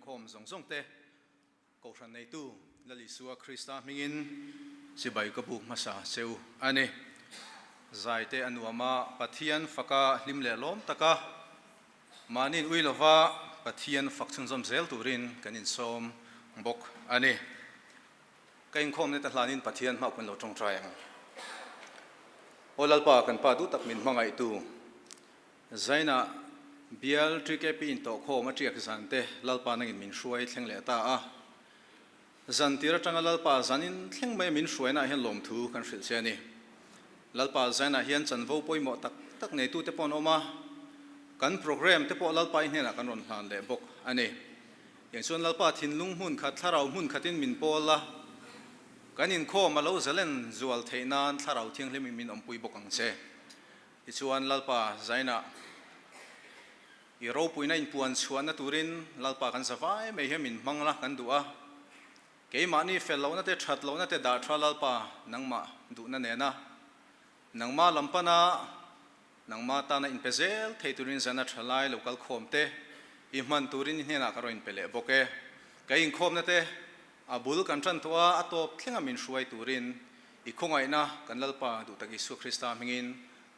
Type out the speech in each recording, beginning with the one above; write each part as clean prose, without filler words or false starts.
inkhawm zawng zawng te Kohhran neitu Lal Isua Krista hmingin chibai ka buk hmasa cheu a ni. Zaite a nuam a, Pathian faka hlim leh lawm taka mahniin ui lova Pathian fak chhunzawm zel turin kan insawm bawk a ni. Ka inkhawm neta hlanin Pathian hmah kan lo tawngtai ang. Aw Lalpa, kan Pa duh tak min hmangaihtu, Zaina bial TKP intawhkhawm a tiak zan te Lalpa nangin min hruai thleng leh ta a. Zan tir atanga Lalpa zanin thleng mai min hruainaah hian lawmthu kan hrilh che a ni. Lalpa Zainah hian chanvo pawimawh tak tak neitute pawh an awm a, kan programme te pawh Lalpa i hnenah kan rawn hlan leh bawk a ni. Tiang chuan Lalpa thinlung hmun khat, thlarau hmun khatin min pawl a, kan inkhawm a lo zalen zual theih nan Thlarau Thianghlimin min awmpui bawk ang che. Tichuan Lalpa Zainah i ropuina inpuan chhuahna turin Lalpa kan za vai mai hian min hmang la kan duh a, keimahni fel lohna te that lohna te dah tha Lalpa nangmah duhna nena nangmah lam pana nangmah tana inpe zel thei turin zana tha lai lo kal khawm te i hman turin i hnenah ka rawn inpe leh bawk e. Ka inkhawmna te a bul kan tan tawh a, a tawp thlenga min hruai turin I khawngaihna kan Lalpa duhtak Isua Krista hmingin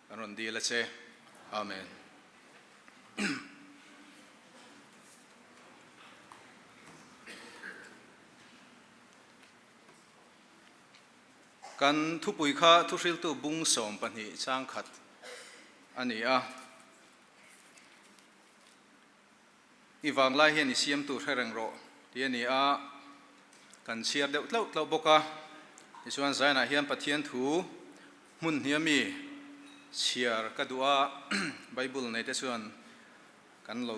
kan rawn dil a che. Amen. Kan thupui kha thuhriltu bung 12 chang khat a ni a. I vanglai hian i siam tur hre reng rawh tih a ni a, kan chhiar deuh tlauh tlauh bawk a. Tichuan Zainah hian Pathian thu hmun hnia mi chhiar ka duh a, Bible nei te chuan kan lo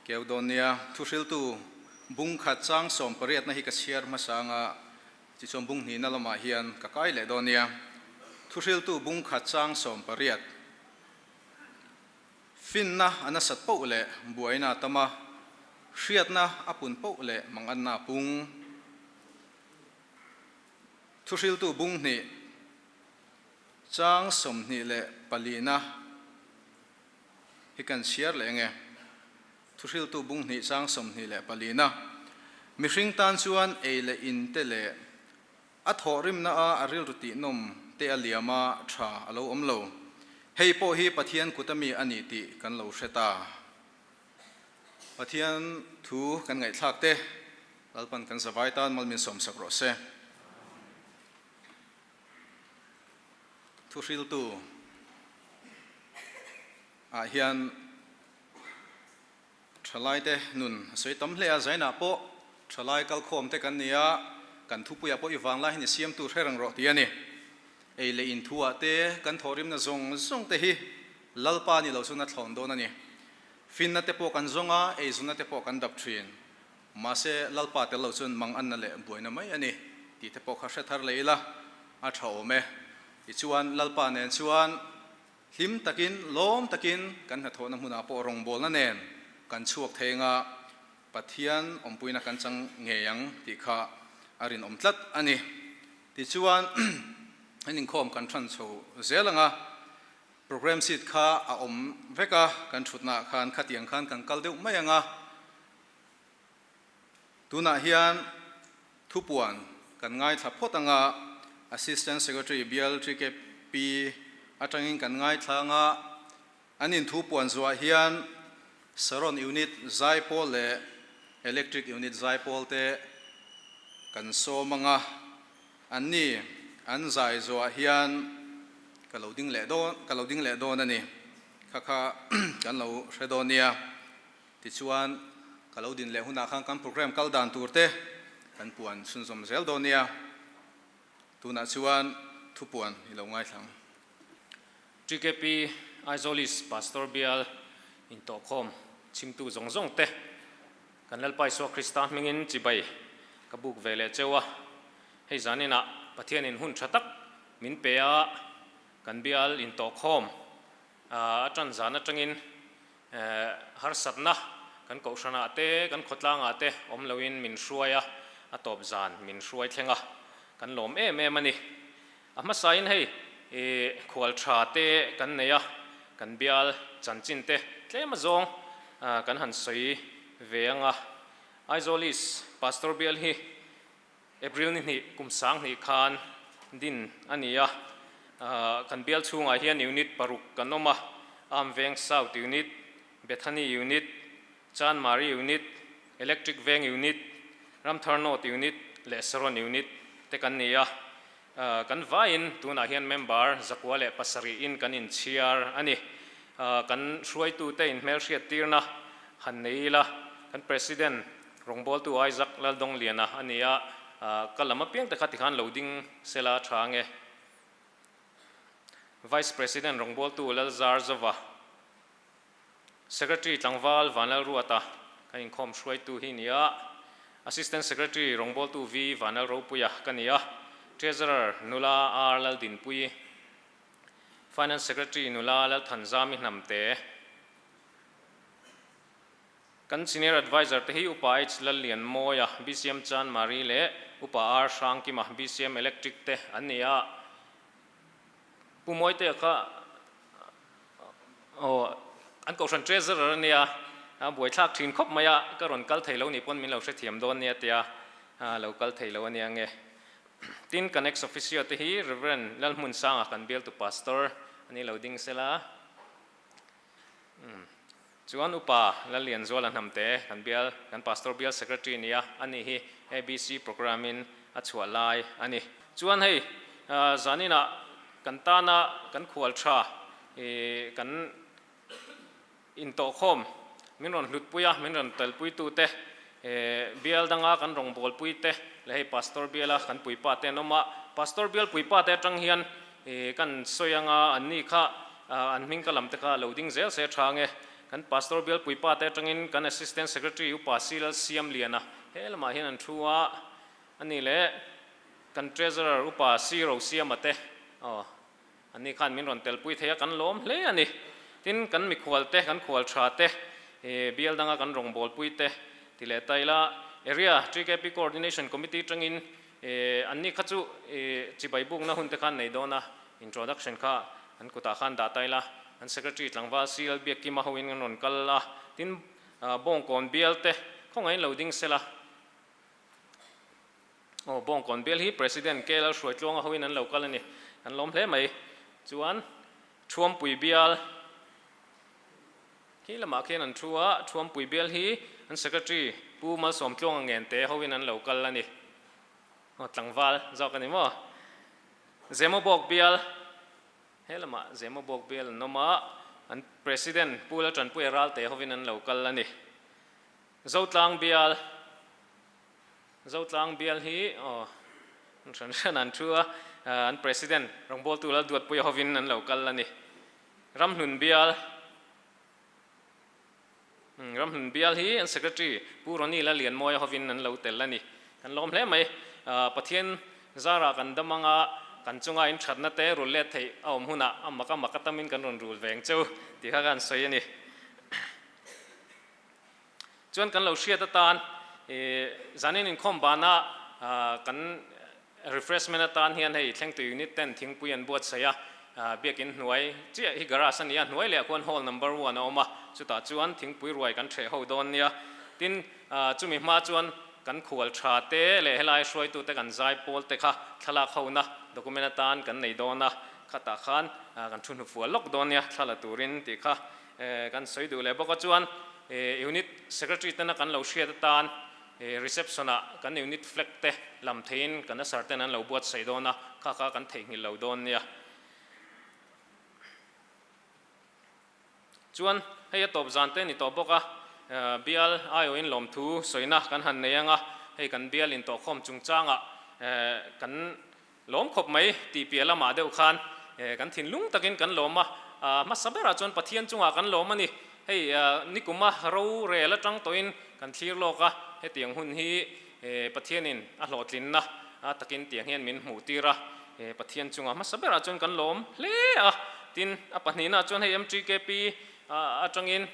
keu dawn nia. Thuhriltu bung khat chang 18 na hi ka chhiar hmasa anga, tichuan bung hnihna lamah hian ka kai leh dawn nia. Thuhriltu bung khat chang 18. Finna a nasat poh leh buaina a tam a, hriatna a pun poh leh manganna a pung. Thuhriltu bung hnih, chang 24na hi kan chhiar leh enge? Thuhriltu bung hnih chang 24na, Mihring tan chuan ei leh in te leh A thawhrimna a a rilru tihnawm te a liam a, tha a lo awm lo. Hei pawh hi Pathian kut ami a ni tih kan lo hre ta. Pathian thu kan ngaihthlak te, Lalpan kan zavai tan mal min sawmsak rawh se. Thuhriltu ah hian Thalaite nun a sawi tam hle a, Zainah pawh thalai kalkhawm te kan ni a, kan thupuiah pawh i vanglai hi ni siamtu hre reng rawh tih a ni. Ei leh inthuah te kan thawhrimna zawng zawng te hi Lalpa ni lo chuan a thlawn dawn a ni. Finna te pawh kan zawng a, eizawnna te pawh kan dap thin. Mahse, Lalpa tel lo chuan mang anna leh buaina mai a ni tih te pawh kha hre thar leh ila a tha awm e. Tichuan, Lalpa nen chuan Hlim takin, lawm takin kan hnathawhna hmunah pawh rawngbawlna nen kan chhuak thei anga Pathian awmpuina kan chang ngei ang tih kha a rinawm tlat a ni. Tichuan, an inkhawm kan than chho zel anga programme sheet kha a awm vek a, kan thutnaah khan khatiang khan kan kal deuh mai anga tunah hian Thupuan kan ngaithla phawt anga Assistant Secretary Bial TKP atangin kan ngaithla anga an in thupuan zuah hian Saron Unit Zaipawl leh Electric Unit Zaipawl te kan sawm anga an ni an zai zuah hian ka lo ding leh dawn ka lo ding leh dawn a ni kha kha kan lo hre dawn nia. Tichuan, ka lo din leh hunah khan kan programme kal dan tur te kan puan chhunzawm zel dawn nia. Tunah chuan thupuan i lo ngaithlang. TKP Aizawl East Pastor Bial intawhkhawm chhimtu zawng zawng te kan Lalpa Isua Krista hmingin chibai ka buk ve leh cheu a. Hei zaninah Pathianin hun tha tak min pe a, kan bial intawhkhawm a tan zan atangin Harsatna kan kohhranah te, kan khawtlangah te awm loin min hruai a, a tawp zan min hruai thleng a, kan lawm em em a ni. A hmasain hei khual tha te kan nei a, kan bial chanchin te tlem azawng kan han sawi ve ang a. Aizawl East Pastor Bial hi April ni hnih kum 2000 khan din a ni a. Kan bial chhungah hian unit paruk kan awm a, Amveng South Unit, Bethany Unit, Chanmari Unit, Electric Veng Unit, Ramthar North Unit leh Saron Unit te kan ni a. Kan vaiin tunah hian member 107 in kan inchhiar a ni. Kan hruaitute inhmelhriat tirna han nei ila, kan President rawngbawltu Isaac Laldawngliana a ni a, ka lam apiang te kha tikhan lo ding sela tha ange. Vice President rawngbawltu Lalzarzova, Secretary tlangval Vanlalruata kan inkhawm hruaitu hi ni a, Assistant Secretary rawngbawltu V Vanlalropuia ka ni a, Treasurer nula R Laldinpuii, Finance Secretary nula Lalthanzami Hnamte, kan Senior Adviser te hi Upa H Lallianmawia, BCM Chanmari leh Upa R Hrangkima, BCM Electric te an ni a. Pu Mawitea kha aw an kohhran treasurer a nia, a buaithlak thin khawp mai a, ka rawn kal thei lo nih pawn min lo hrethiam dawn nia tia a lo kal thei lo a nia nge. Tin, kan ex officio te hi Rev. Lalhmunsanga kan bialtu pastor a ni lo ding sela. Chuan Upa Lallianzuala Hnamte kan bial, kan Pastor Bial Secretary nia, ani hi ABC Programme in a chhuah lai a ni. Chuan hei zaninah kan tana kan khual tha kan intawhkhawm min rawn hlutpui a, min rawn telpuitute bial danga kan rawngbawlpuite leh hei Pastor Biala kan puipate an awm a, Pastor Bial puipate atang hian Kan sawi anga an ni kha an hming ka lam te kha lo ding zel se tha nge. Kan Pastor Bialpui pa te atangin kan Assistant Secretary Upa Silal Siamliana he lamah hian an thu a, a ni leh kan Treasurer Upa Si Rosiama te aw an ni khan min rawn telpui thei a, kan lawm hle a ni. Tin, kan mikhual te, kan khual tha te, bial danga kan rawngbawlpui te ti leh ta ila, Area TKP Coordination Committee atangin An ni kha chu chibai bukna hun te khan nei dawn a, introduction kha an kutah khan dah ta ila, an secretary tlangval CL Biakkima hoin an rawn kal a, tin Bawngkawn bial te khawngaihin lo ding sela, aw Bawngkawn bial hi President KL Hruaitluanga hoin an lo kal a ni, kan lawm hle mai. Chuan Thuampui bial. Khi lamah khian an thu a, Thuampui bial hi an Secretary Pu Malsawmtluanga Ngente hoin an lo kal a ni. Aw tlangval zawk a ni maw? Zemabawk bial, he lamah Zemabawk bial an awm a, an President Pu Laltanpuia Ralte hovin an lo kal a ni. Zotlang bial, Zotlang bial hi aw an hran hran an thu a, an President rawngbawltu Lalduatpuia hovin an lo kal a ni. Ramhlun bial Ramhlun bial hi an Secretary Pu Ronnie Lalianmawia hovin an lo tel a ni. Kan lawm hle mai. Pathian zarah kan dam anga kan chunga in thatna te rul let theih a awm hunah a mak a mak a tamin kan rawn rul veng cheu tih kha kan sawi a ni. Chuan kan lo hriat atan zanin inkhawm banah kan Refreshment atan hian hei thlengtu unit ten thingpui an buatsaih a, biakin hnuai chiah hi garage a ni a, hnuai leh ah khuan hall number one a awm a, chutah chuan thingpui ruai kan hreh ho dawn nia. Tin, chumi hma chuan kan khual tha te leh helai hruaitute kan zai pawl te kha thlalak hona document atan kan nei dawn a, khatah khan kan thu hnufual lawk dawn nia thla la turin tih kha kan sawi duh leh bawk a. Chuan unit secretary tena kan lo hriat atan Reception ah kan unit flag te lam theiin kan usher ten an lo buatsaih dawn a, kha kha kan theihnghilh lo dawn nia. Chuan hei a tawp zan te ni tawh bawk a, bial aiawhin lawmthu sawina kan han nei ang a, hei kan bial intawhkhawm chungchangah kan Lawm khawp mai tih piah lamah deuh khan kan thinlung takin kan lawm a, hmasa berah chuan Pathian chungah kan lawm a ni. Hei nikuma rorel atang tawhin kan thlir lawk a, hetiang hun hi Pathianin a hlawhtlinna takin tiang hian min hmuh tir a, Pathian chungah hmasa berah chuan kan lawm hle a. Tin, a pahnihnaah chuan hei MTKP atangin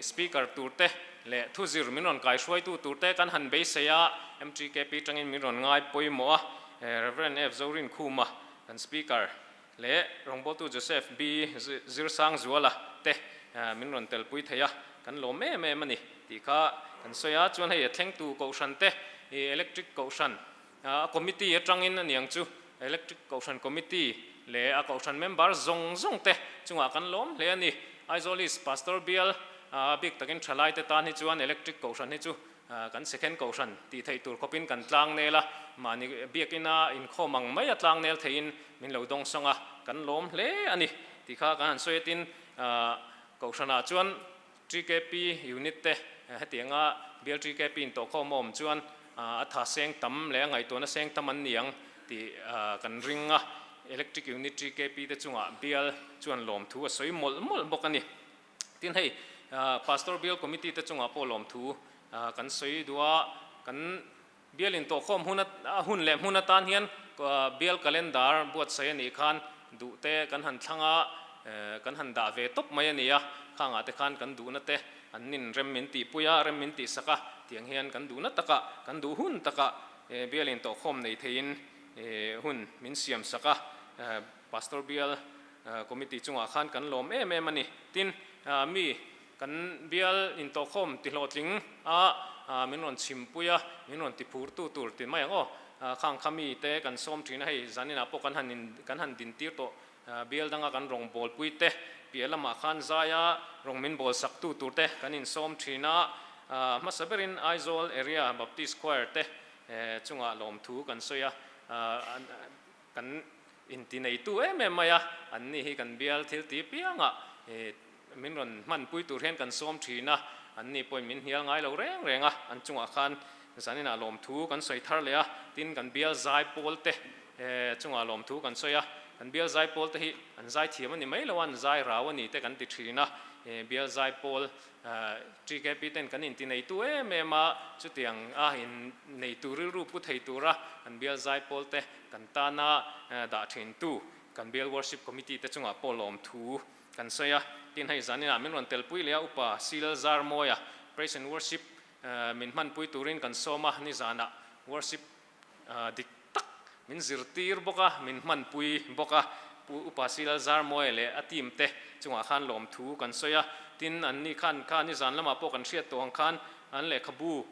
Speaker turte leh thuzir min rawn kaihruaitu turte kan han beisei a, MTKP tangin min rawn ngai pawimawh a, Rev. F. Zorinkhuma kan Speaker leh rawngbawltu Joseph B. Zirsangzuala te min rawn telpui thei a, kan lawm em em a ni. tih kha kan sawi a, chuan hei a thlengtu kohhran te ih electric kohhran a committee atangin a niang chu electric kohhran committee leh a kohhran member zawng zawng te chungah kan lawm hle a ni. Aizawl East Pastor Bial a bik takin thalai te tan hi chuan electric kohhran hi chu kan second kohhran tih theih tur khawpin kan tlang nel a, mahni biakina inkhawm ang mai a tlang nel theihin min lo dawng sawng a, kan lawm hle a ni tih kha kan han sawi a tin kohhranah chuan TKP unit te hetianga bial TKP in tawhkhawm a awm chuan a tha seng tam leh a ngaihtuahna seng tam an ni ang tih kan ring a, electric unit TKP te chungah bial chuan lawmthu a sawi mawlh mawlh bawk a ni. Tin hei Pastor Bial Committee te chungah pawh lawmthu kan sawi duh a, kan Bial intawhkhawm hun a hun leh hmun atan hian Bial Calendar buatsaih a nih khan duh te kan han thlang a, kan han dah ve tawp mai a ni a, khangah te khan kan duhna te an nin rem min tihpui a, rem min tihsak a, tiang hian kan duhna takah, kan duh hun takah Bial intawhkhawm nei theiin hun min siamsak a, Pastor Bial Committee chungah khan kan lawm em em a ni. Tin, mi kan bial intawhkhawm tihlawhtling a min rawn chhimpui a, min rawn tiphurtu tur ti mai ang aw. Khang kha mi te kan sawm thin a, hei zaninah pawh kan han in kan han dintir tawh bial danga kan rawn bawlpui te piah lamah khan zaia rawn min bawlsaktu tur te kan insawm thin a. Hmasa berin Aizawl Area Baptist Choir te chungah lawmthu kan sawi a. Kan inti neitu em em mai a, an ni hi kan bial thil ti piangah min rawn hmanpui tur hian kan sawm thin a, an ni pawhin min hnial ngai lo reng reng a, an chungah khan zaninah lawmthu kan sawi thar leh a, tin kan bial zai pawl te chungah lawmthu kan sawi a, kan bial zai pawl te hi an zai thiam a ni mai lo a, an zai rau a ni te kan ti thin a, bial zai pawl TKP ten kan inti neitu em em a, chutiang a in neitu rilru pu thei tura kan bial zaipawl te kan tana dah thintu kan bial worship committee te chungah pawh lawmthu kan sawi a. Tin hei zaninah min rawn telpui leh a upa Sil Zarmawia praise and worship min hmanpui turin kan sawm a, nizanah worship dik tak min zirtir bawk a, min hmanpui bawk a, Pu Upa Silal Zarmawia leh a team te chungah khan lawmthu kan sawi a, tin an ni khan kha nizan lamah pawh kan hriat tawh ang khan an lehkhabu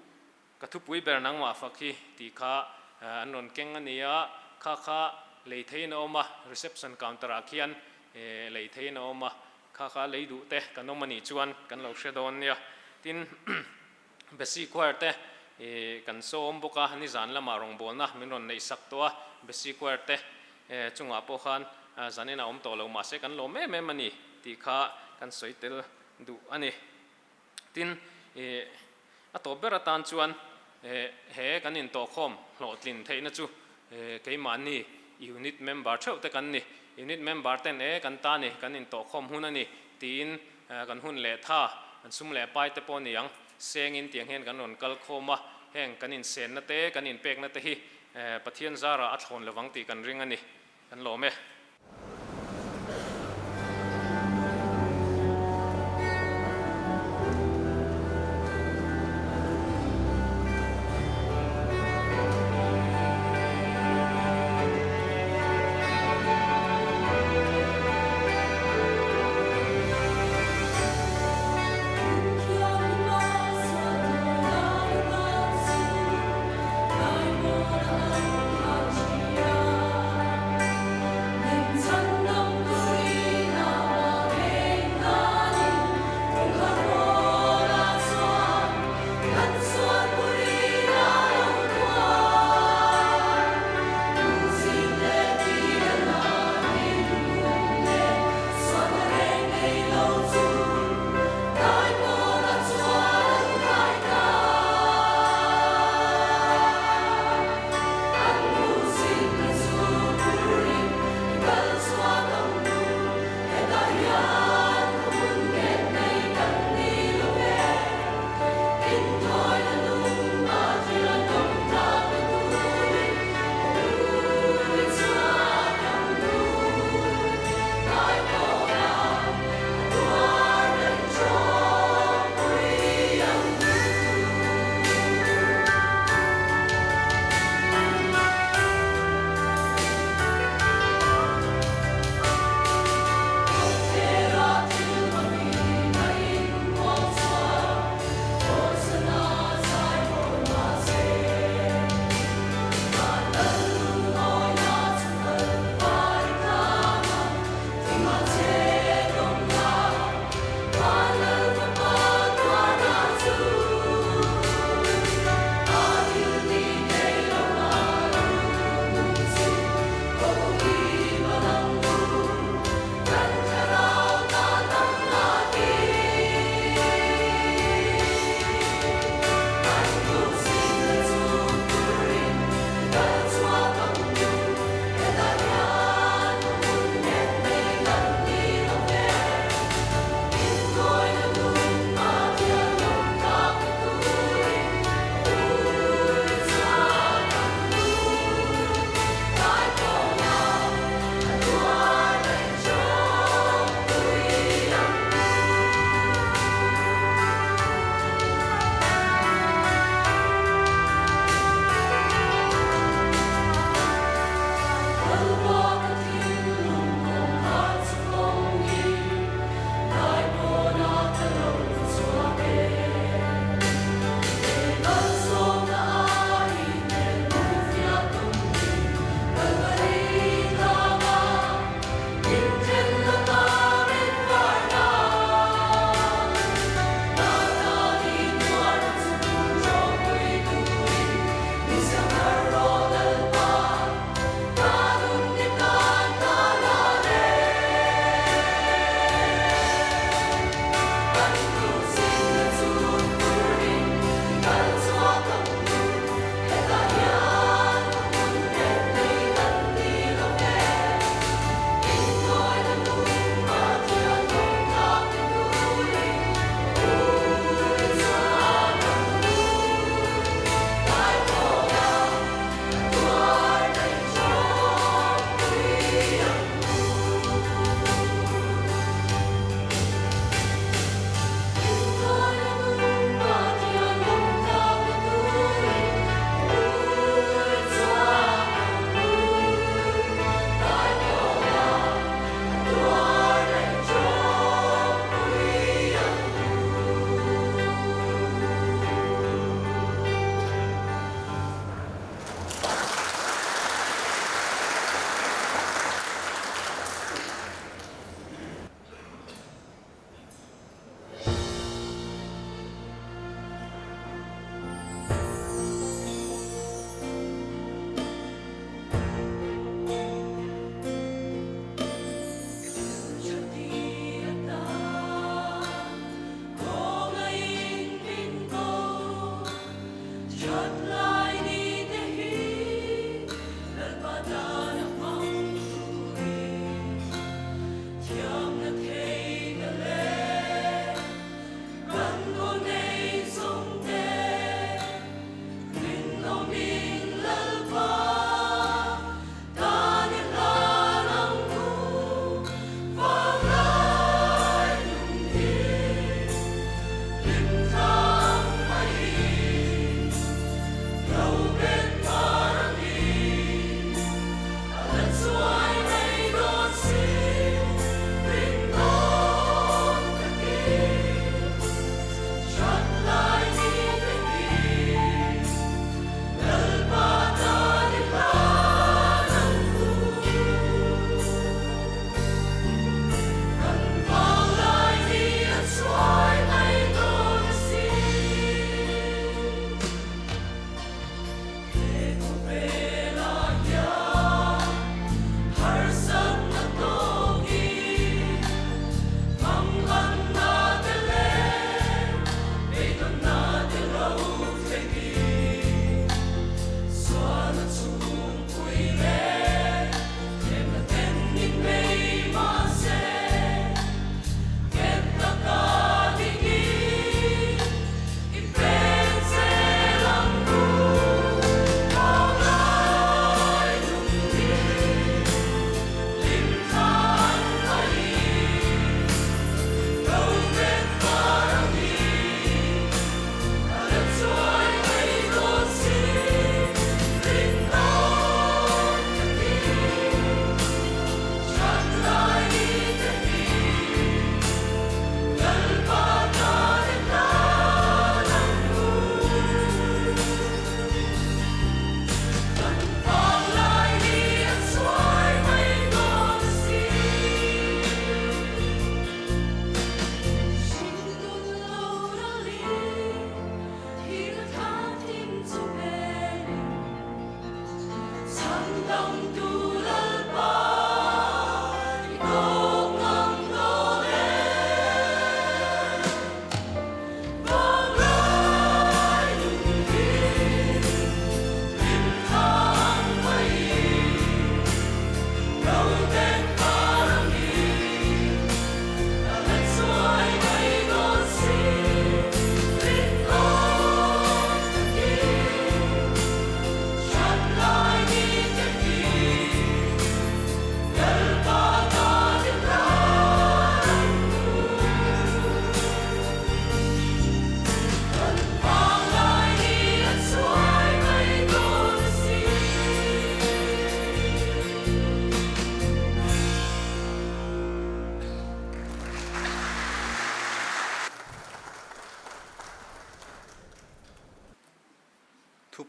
ka thupui ber nangmah fak hi tih kha an rawn keng a ni a, kha kha lei theiin a awm a, reception counter ah khian lei theiin a awm a, kha kha lei duh te kan awm a nih chuan kan lo hre dawn nia, tin. Besi Choir te kan sawm bawk a, nizan lamah rawngbawlna min rawn neih sak tawh a, Besi Choir te chungah pawh khan zanin a awm tawh lo mahse kan lawm em em a ni tih kha kan sawi tel duh a ni. Tin, a tawp ber atan chuan he kan intawhkhawm hlawhtlin theihna chu keimahni unit member theuh te kan ni. Unit member ten e kan ta ni, kan intawhkhawm hun a ni tiin Kan hun leh tha, kan sum leh pai te pawh niang, sengin tiang hian kan rawn kal khawm a, heng kan insenna te, kan inpekna te hi Pathian zarah a thlawn lovang tih kan ring a ni, kan lawm e.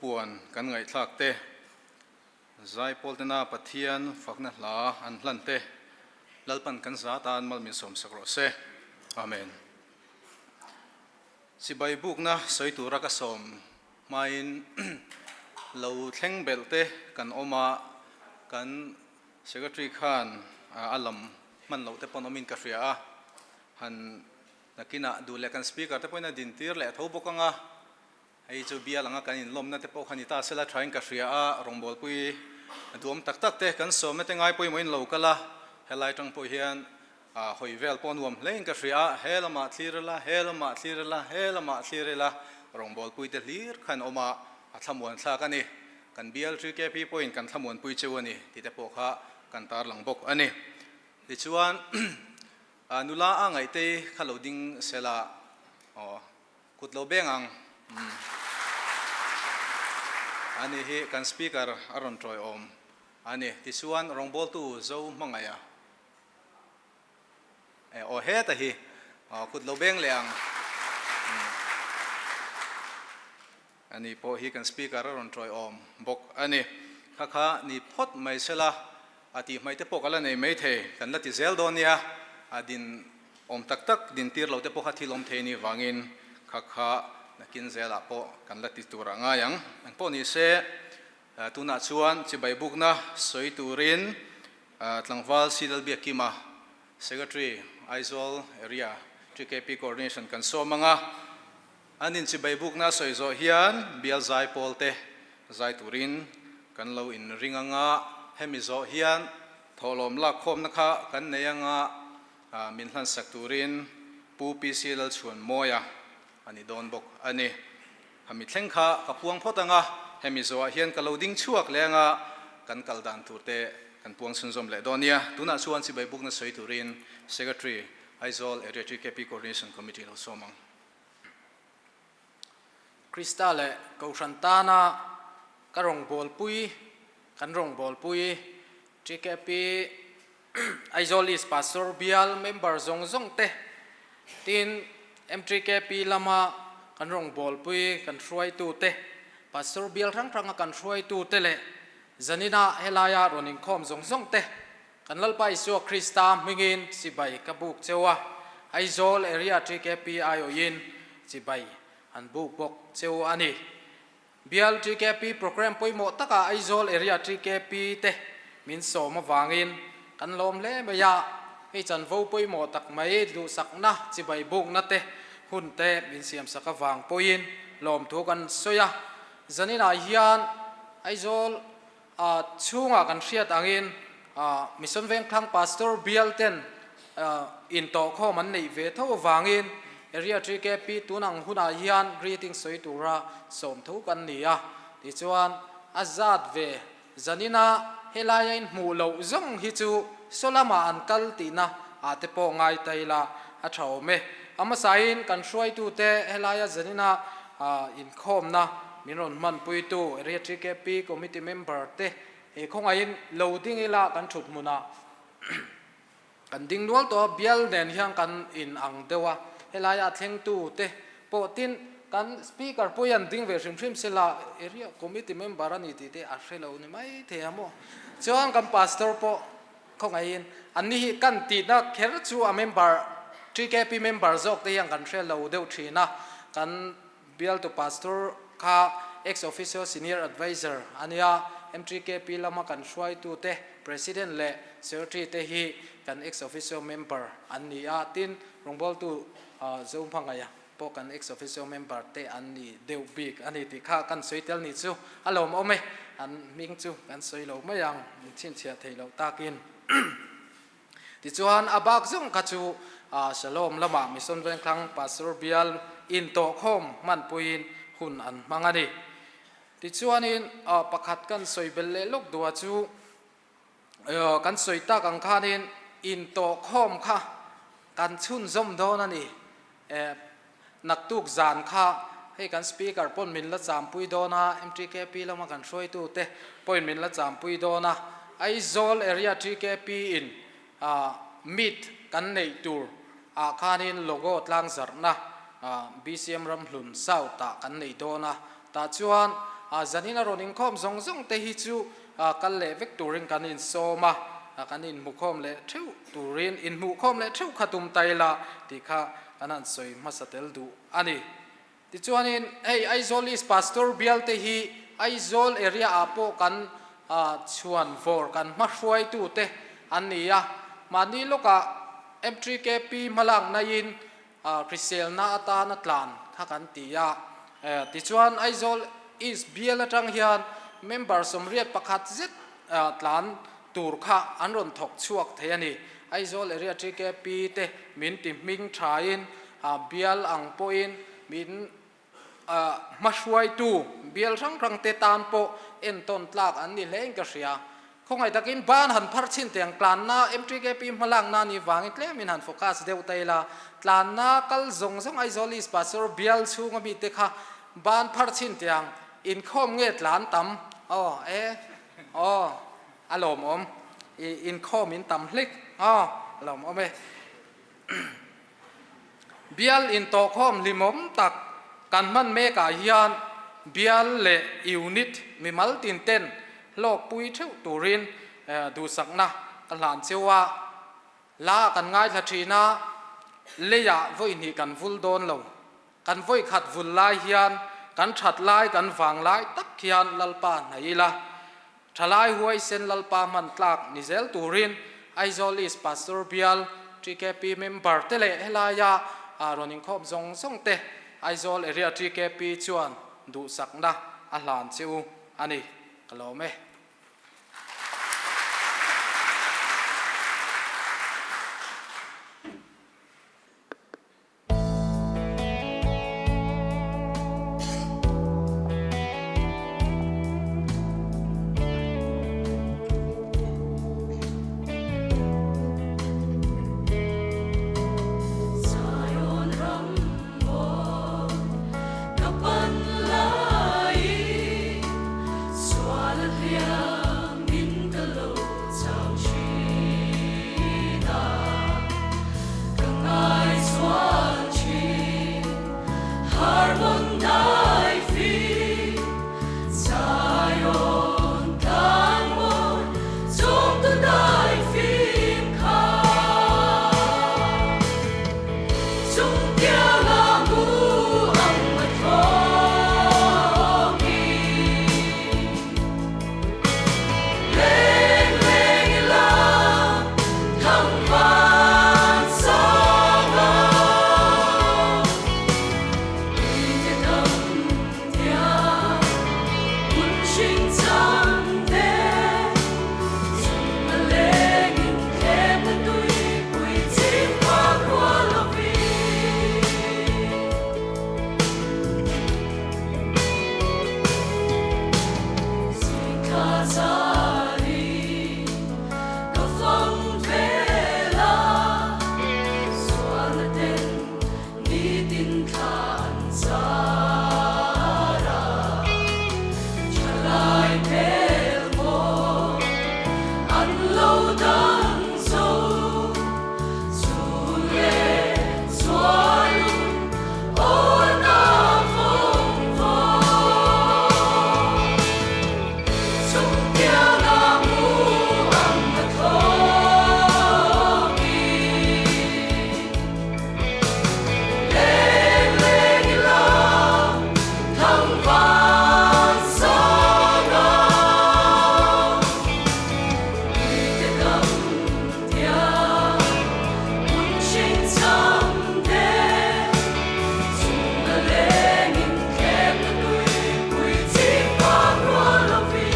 Thupuan kan ngaihthlak te, Zaipawl tena Pathian fakna hla an hlan te, Lalpan kan za tan mal min sawmsak rawh se. Amen. Chibai bukna sawi tura ka sawm hmain lo thleng belh te kan awm a, kan Secretary khan a lam hman loh te pawn awmin ka hria a, han nakinah duh leh kan Speaker te pawhin a dintir leh tho bawk ang a, Hei chu bial anga kan inlawmna te pawh kha ni ta sela thain ka hria a, rawngbawlpui duam tak tak te kan sawmna te ngai pawimawhin lo kal a, helai tang pawh hian hawi vel pawh nuam hlein ka hria a, he lamah thlir ila, he lamah thlir ila, he lamah thlir ila, rawngbawlpui te hlir khan awm a, a thlamuan thlak a ni. Kan bial TKP pawhin kan thlamuanpui cheu a ni tih te pawh kha kan tarlang bawk a ni. Tichuan nula a ngaihtei kha lo ding sela aw. Kut lo beng ang. Umm. Ani hi kan speaker a rawn tawiawm a ni. Tichuan rawngbawltu Zo hmangaih a. E aw heta hi. Aw kut lo beng leh ang. Umm. Ani pawh hi kan speaker a rawn tawiawm bawk a ni. Kha kha ni phawt mai sela a tih hmaih te pawh ka la nei mai thei. Kan la ti zel dawn nia. A din awm tak tak din tir lo te pawh kha thil awm thei ni vangin kha kha nakin zelah pawh kan la ti tur a ngai ang. Eng pawh ni se tunah chuan chibai bukna sawi turin tlangval Sidal Biakkima Secretary Aizawl Area TKP Coordination kan sawm ang a. An inchibai bukna sawi zawh hian bial zai pawlte zai turin kan lo inring ang a, hemi zawh hian thawhlawm lakkhawmna kha kan nei ang a, min hlansak turin Pu PC Lalchhuanmawia a ni dawn bawk a ni. Hami thleng kha ka puang phawt ang a, hemi zawhah hian ka lo ding chhuak leh ang a, kan kal dan turte kan puang chhunzawm leh dawn nia. Tunah chuan chibai bukna sawi turin Secretary, Aizawl Area TKP Coordination Committee lo sawm ang. Krista leh Kohhran tana ka rawngbawlpui, kan rawngbawlpui TKP Aizawl East Pastor Bial member zawng zawng te, tin MTKP lama kan rawngbawlpui kan hruaitu te, Pastor Bial hrang hranga kan hruaitu te leh zanina helaia rawn inkhawm zawng zawng te Kan Lalpa Isua Krista hmingin chibai ka buk cheu a, Aizawl Area TKP aiawhin chibai an buk bawk cheu a ni. Bial TKP programme pawimawh takah Aizawl Area TKP te min sawm avangin kan lawm hle mai a, hei chanvo pawimawh tak mai duhsakna chibai bukna te hun te min siamsak avang pawhin lawmthu kan sawi a. Zaninah hian Aizawl A chhungah kan hriat angin Mission Vengthlang Pastor bial ten intawhkhawm an neih ve tho avangin Area TKP tun ang hunah hian greeting sawi tura sawm tho kan ni a. Tichuan a zat ve zanina helaia in hmuh loh zawng hi chu saw lamah an kal tihna ah te pawh ngai ta ila a tha awm e. A hmasain kan hruaitute helaia zanina Inkhawmna min rawn hmanpuitu Area TKP Committee member te he khawngaihin lo ding ila kan thut hmunah kan ding nual tawh a, bial nen hian kan in ang deuh a, helaia a thlengtu te pawh tin kan speaker pawh hian ding ve hrim hrim sela Area Committee member a ni tih te a hre lo ni mai thei a maw. Chuan kan pastor pawh Khawngaihin an ni hi kan tihna kher chu a member TKP member zawk te hian kan hre lo deuh thin a, kan bialtu pastor kha ex officio senior adviser a nia, MTKP lama kan hruaitu te president leh secretary te hi kan ex officio member an ni a, tin rawngbawltu Zohmangaia pawh kan ex officio member te an ni deuh bik a ni tih kha kan sawi tel ni chu a lawmawm e, an hming chu kan sawi lo mai ang, min chhinchhiah thei loh takin. Tichuan a bak zawng kha chu Shalom lamah Mission Vengthlang Pastor Bial intawhkhawm hmanpuiin hun an hmang a ni. Tichuanin pakhat kan sawi belh leh lawk duh a chu Kan sawi tak ang khanin intawhkhawm kha kan chhunzawm dawn a ni. Naktuk zan kha hei kan speaker pawn min la champui dawn a, MTKP lama kan hruaitute pawhin min la champui dawn a. Aizawl Area TKP in meet kan neih tur ah khanin logo tlangzarhna BCM Ramhlun South ah kan nei dawn a. Tah chuan Zanin a rawn inkhawm zawng zawng te hi chu kal leh vek turin kan insawm a, kan inhmukhawm leh theuh turin inhmuhkhawm leh theuh kha tum ta ila tih kha kan han sawi hmasa tel duh a ni. Tichuanin hei Aizawl East Pastor bial te hi Aizawl area ah pawh kan chhuan vawr kan hmahruaitu te an ni a, mahni lawkah MTKP hmalakna in hriselna atana tlan kha kan ti a. Tichuan Aizawl East bial atang hian member 81 zet tlan tur kha an rawn thawk chhuak thei a ni. Aizawl Area TKP te min ti hming thain bial ang pawhin min hmahruaitu bial hrang hrang te tan pawh entawn tlak an ni hlein ka hria. Khawngaih takin ban han phar chhin teh ang tlanna MTKP hmalakna ni vangin tlemin han focus deuh ta ila, tlanna kal zawng zawng Aizawl East Pastor bial chhunga mite kha ban phar chhin teh ang inkhawm nge tlan tam aw e aw a lawmawm i inkhawm in tam hlik aw a lawmawm e. Bial intawhkhawm hlimawm tak kan hman mekah hian bial leh unit mimal tin ten hlawkpui theuh turin duhsakna ka hlan cheu a. Hla kan ngaithla thin a, leiah vawi hnih kan vul dawn lo. Kan vawi khat vul lai hian kan that lai kan vang lai tak hian Lalpa hnaih ila. Thalai huaisen Lalpa hman tlak ni zel turin Aizawl East Pastor Bial TKP member te leh helaia rawn inkhawm zawng zawng te Aizawl Area TKP chuan duhsakna a hlan che u a ni. Ka lawm e. Zion ram mawi ka pan laiin sual a hliamin ka lo chau thin a. Ka ngai chuan thin Harmon dai fim Zion tlang mawi chawmtu dai fim kha Chung tianga mu ang a thlawk i Leng leng ila thang van sang a, Tuite dam tiang hun hring chang te, Chung a lengin thlem na tuipui chim phak rual lovin. Zingthla zari ka fang vel a, sualna ten nitin thla an zar a, thalai hmel maw an lo dang zo, chu leh chuanun aw na vawng vawng. Chung tianga mu ang a thlawk i. Leng leng ila thang van sang a. Tuite dam tiang hun hring cham te. Chung a lengin thlem na tuipui chim phak rual lovin.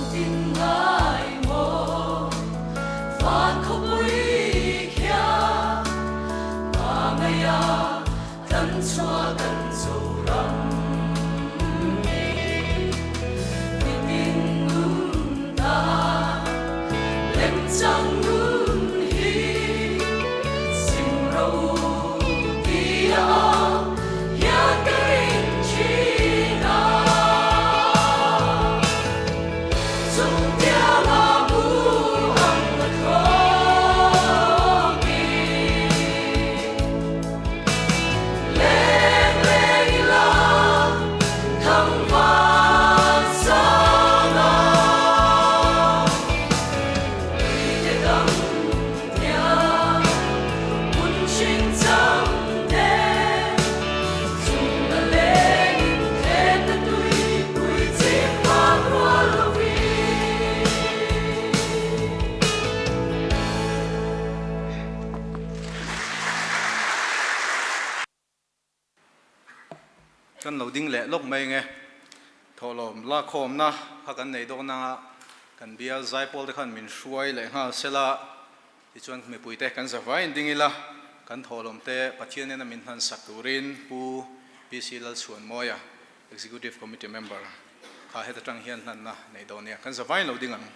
Engtin ngai maw van khawpui khian hmangaih a kan chhuah kan Zoram hi nitin nun ta lemchang nun hi sim ro ti a hian ka ring thin a. Kan lo ding leh lawk mai nge. Thawhlawm lakhawmna kha kan nei dawn anga kan bial zaipawl te khan min hruai leh nghal sela tichuan mipuite kan zavaiin ding ila kan thawhlawm te Pathian ena min hlansak turin Pu PC Lalchhuanmawia Executive Committee Member kha heta tang hian hlanna nei dawn nia kan zavaiin lo ding ang.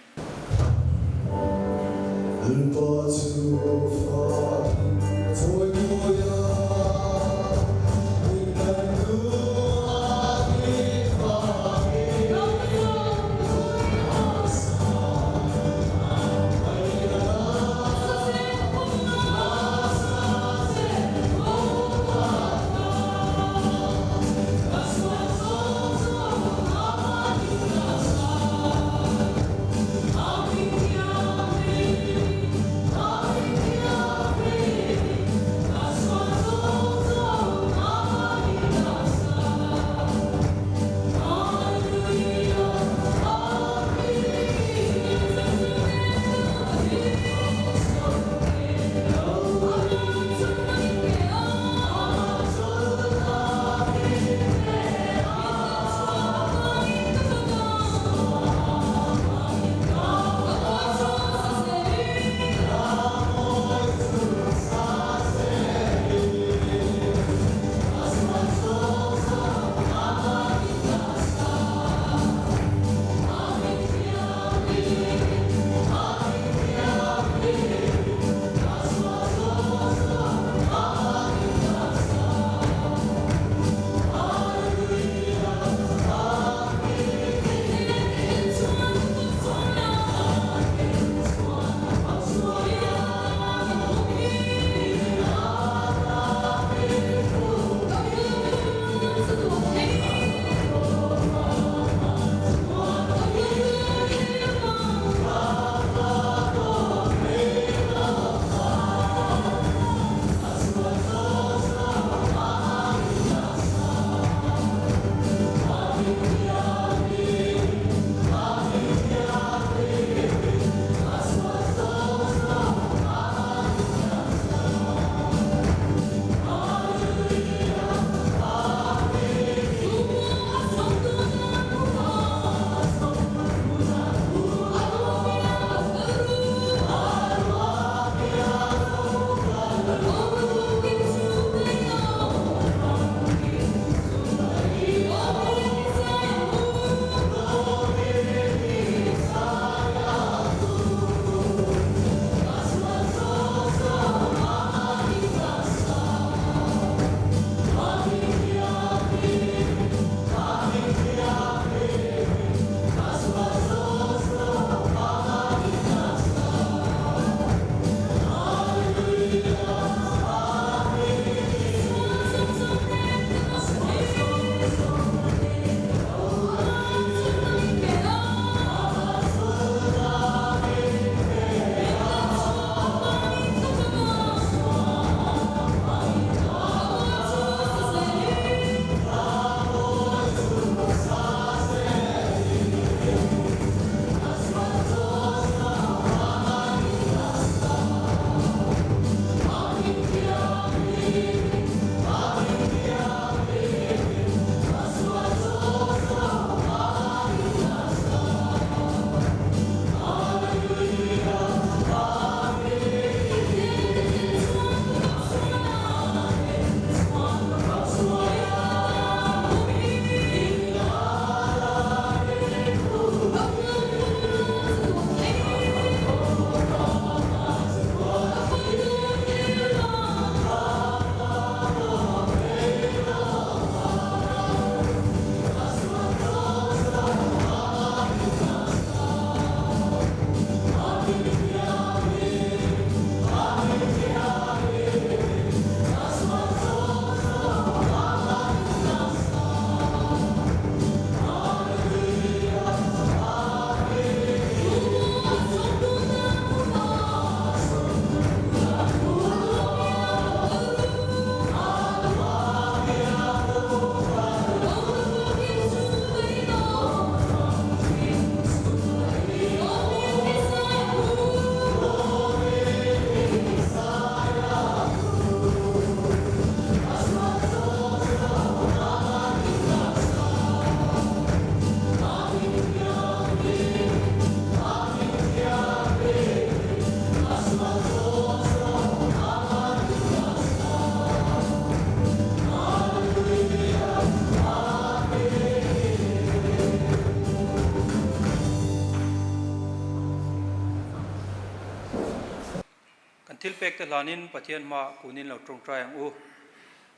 thilpek te hlanin Pathian hmaah kunin lo tawngtai ang u.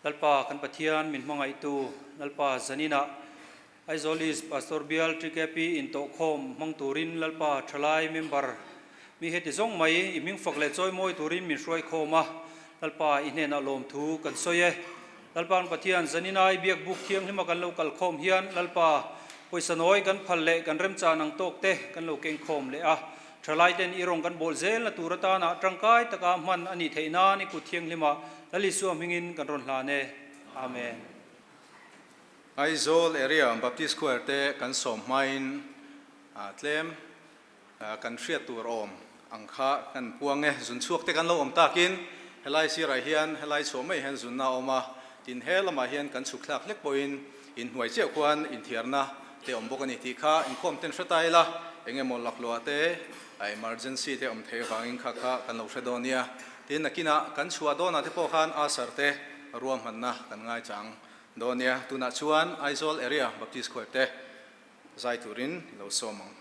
Lalpa kan Pathian min hmangaihtu Lalpa Zaninah Aizawl East Pastor Bial TKP intawhkhawm hmang turin Lalpa thalai member mi heti zawng mai i hming fak leh chawimawi turin min hruai khawm a, Lalpa i hnenah lawmthu kan sawi e. Lalpa'n Pathian Zanina i biak buk thianghlima kan lo kal khawm hian Lalpa pawisa nawi kan phal leh kan remchan ang tawk te kan lo keng khawm leh a, thalai ten i rawng kan bawl zelna tur atana tangkai taka hman a nih theih nan i kut thianghlima Lal Isua hmingin kan rawn hlan e. Amen. Aizawl Area Baptist Choir te kan sawm hmain tlem kan hriat tur awm ang kha kan puang e. Zun chhuak te kan lo awm takin helai sirah hian helai chhuah mai hian zunna a awm a, tin he lamah hian kan chhuk thlak hlek pawhin inhnuai chiah khuan inthiarna te awm bawk a ni tih kha inkhawm ten hre ta ila, eng emaw laklawh te emergency te awm theih avangin kha kha kan lo hre dawn nia. Tin nakinah kan chhuah dawnah te pawh khan ulcer te ruahmanna kan ngaichang Dawn nia, tunah chuan Aizawl Area Baptist Choir te zai turin i lo sawm ang.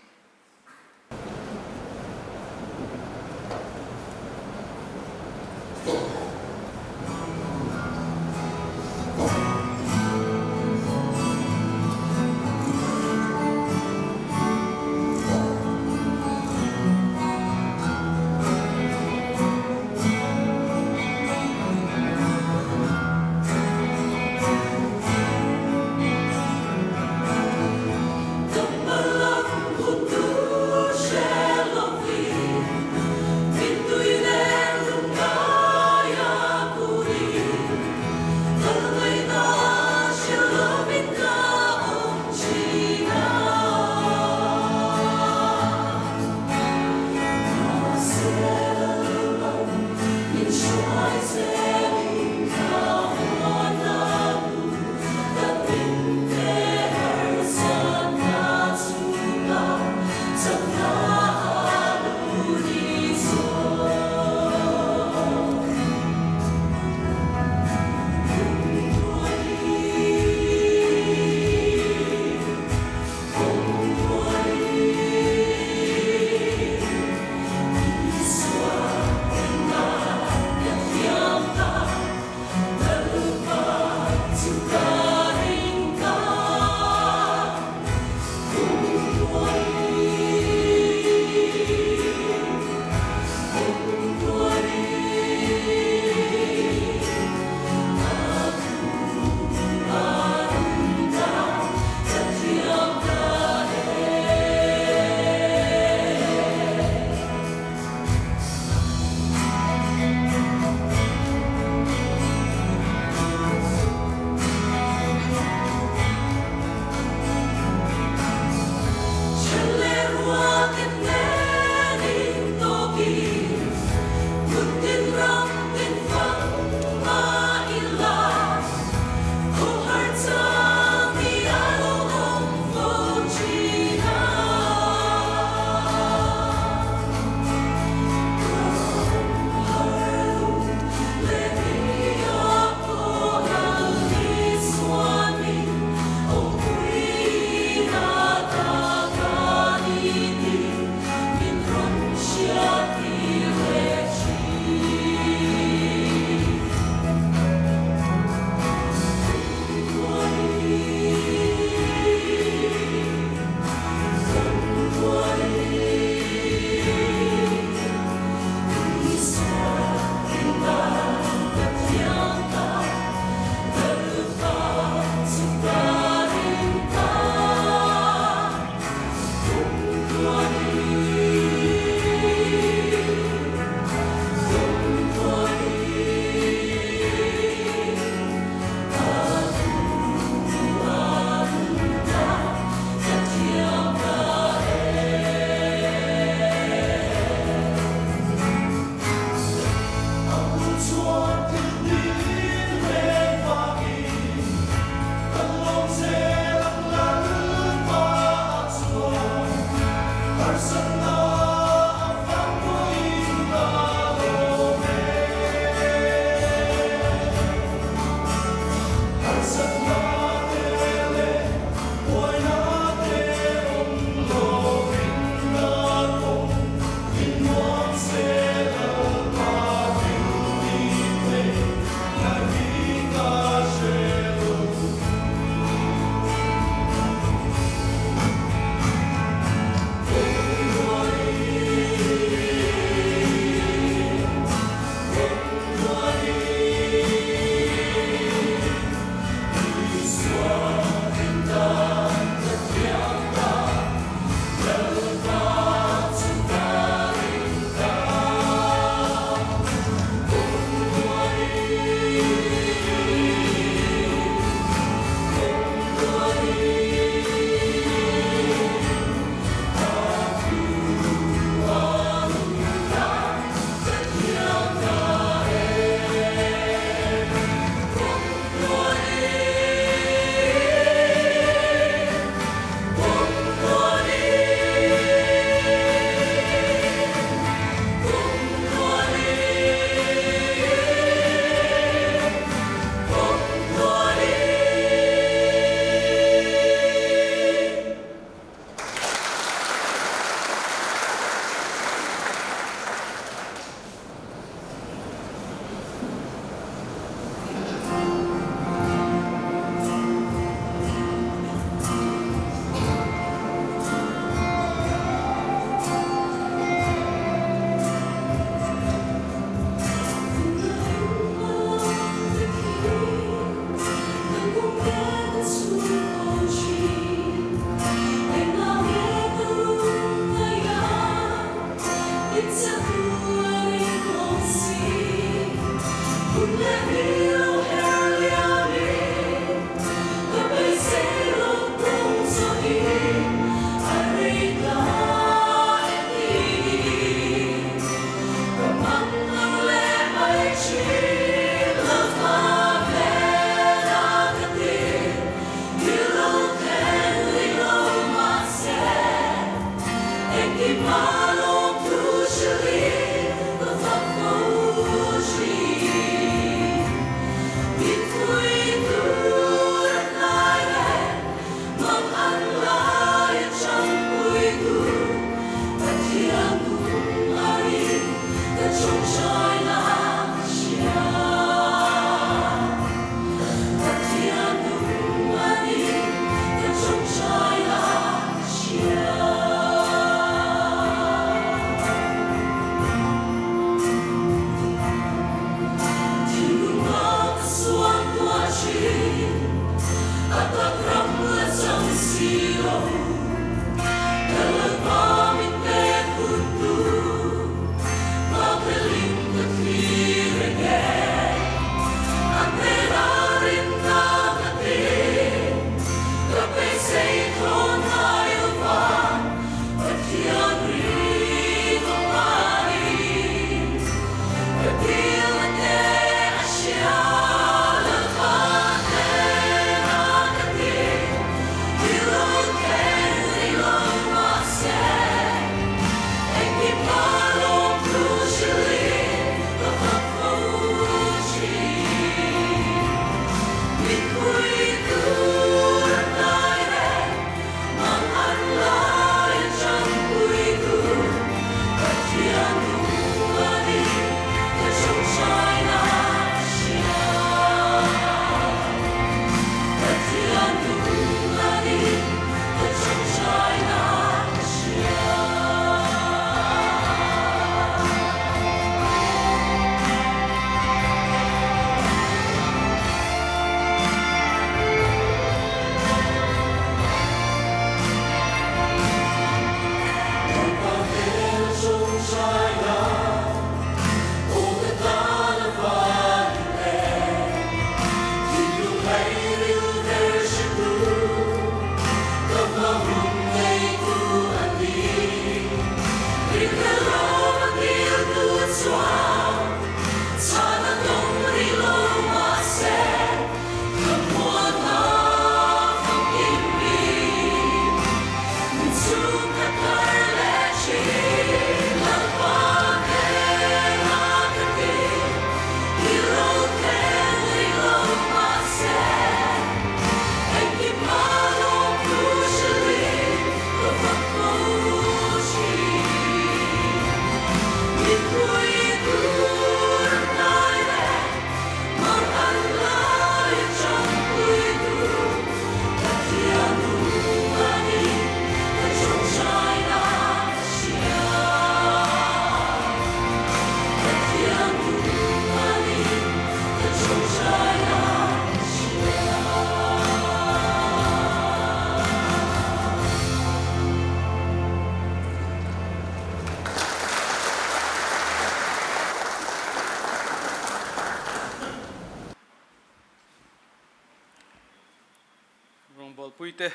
Rawngbawlpuite,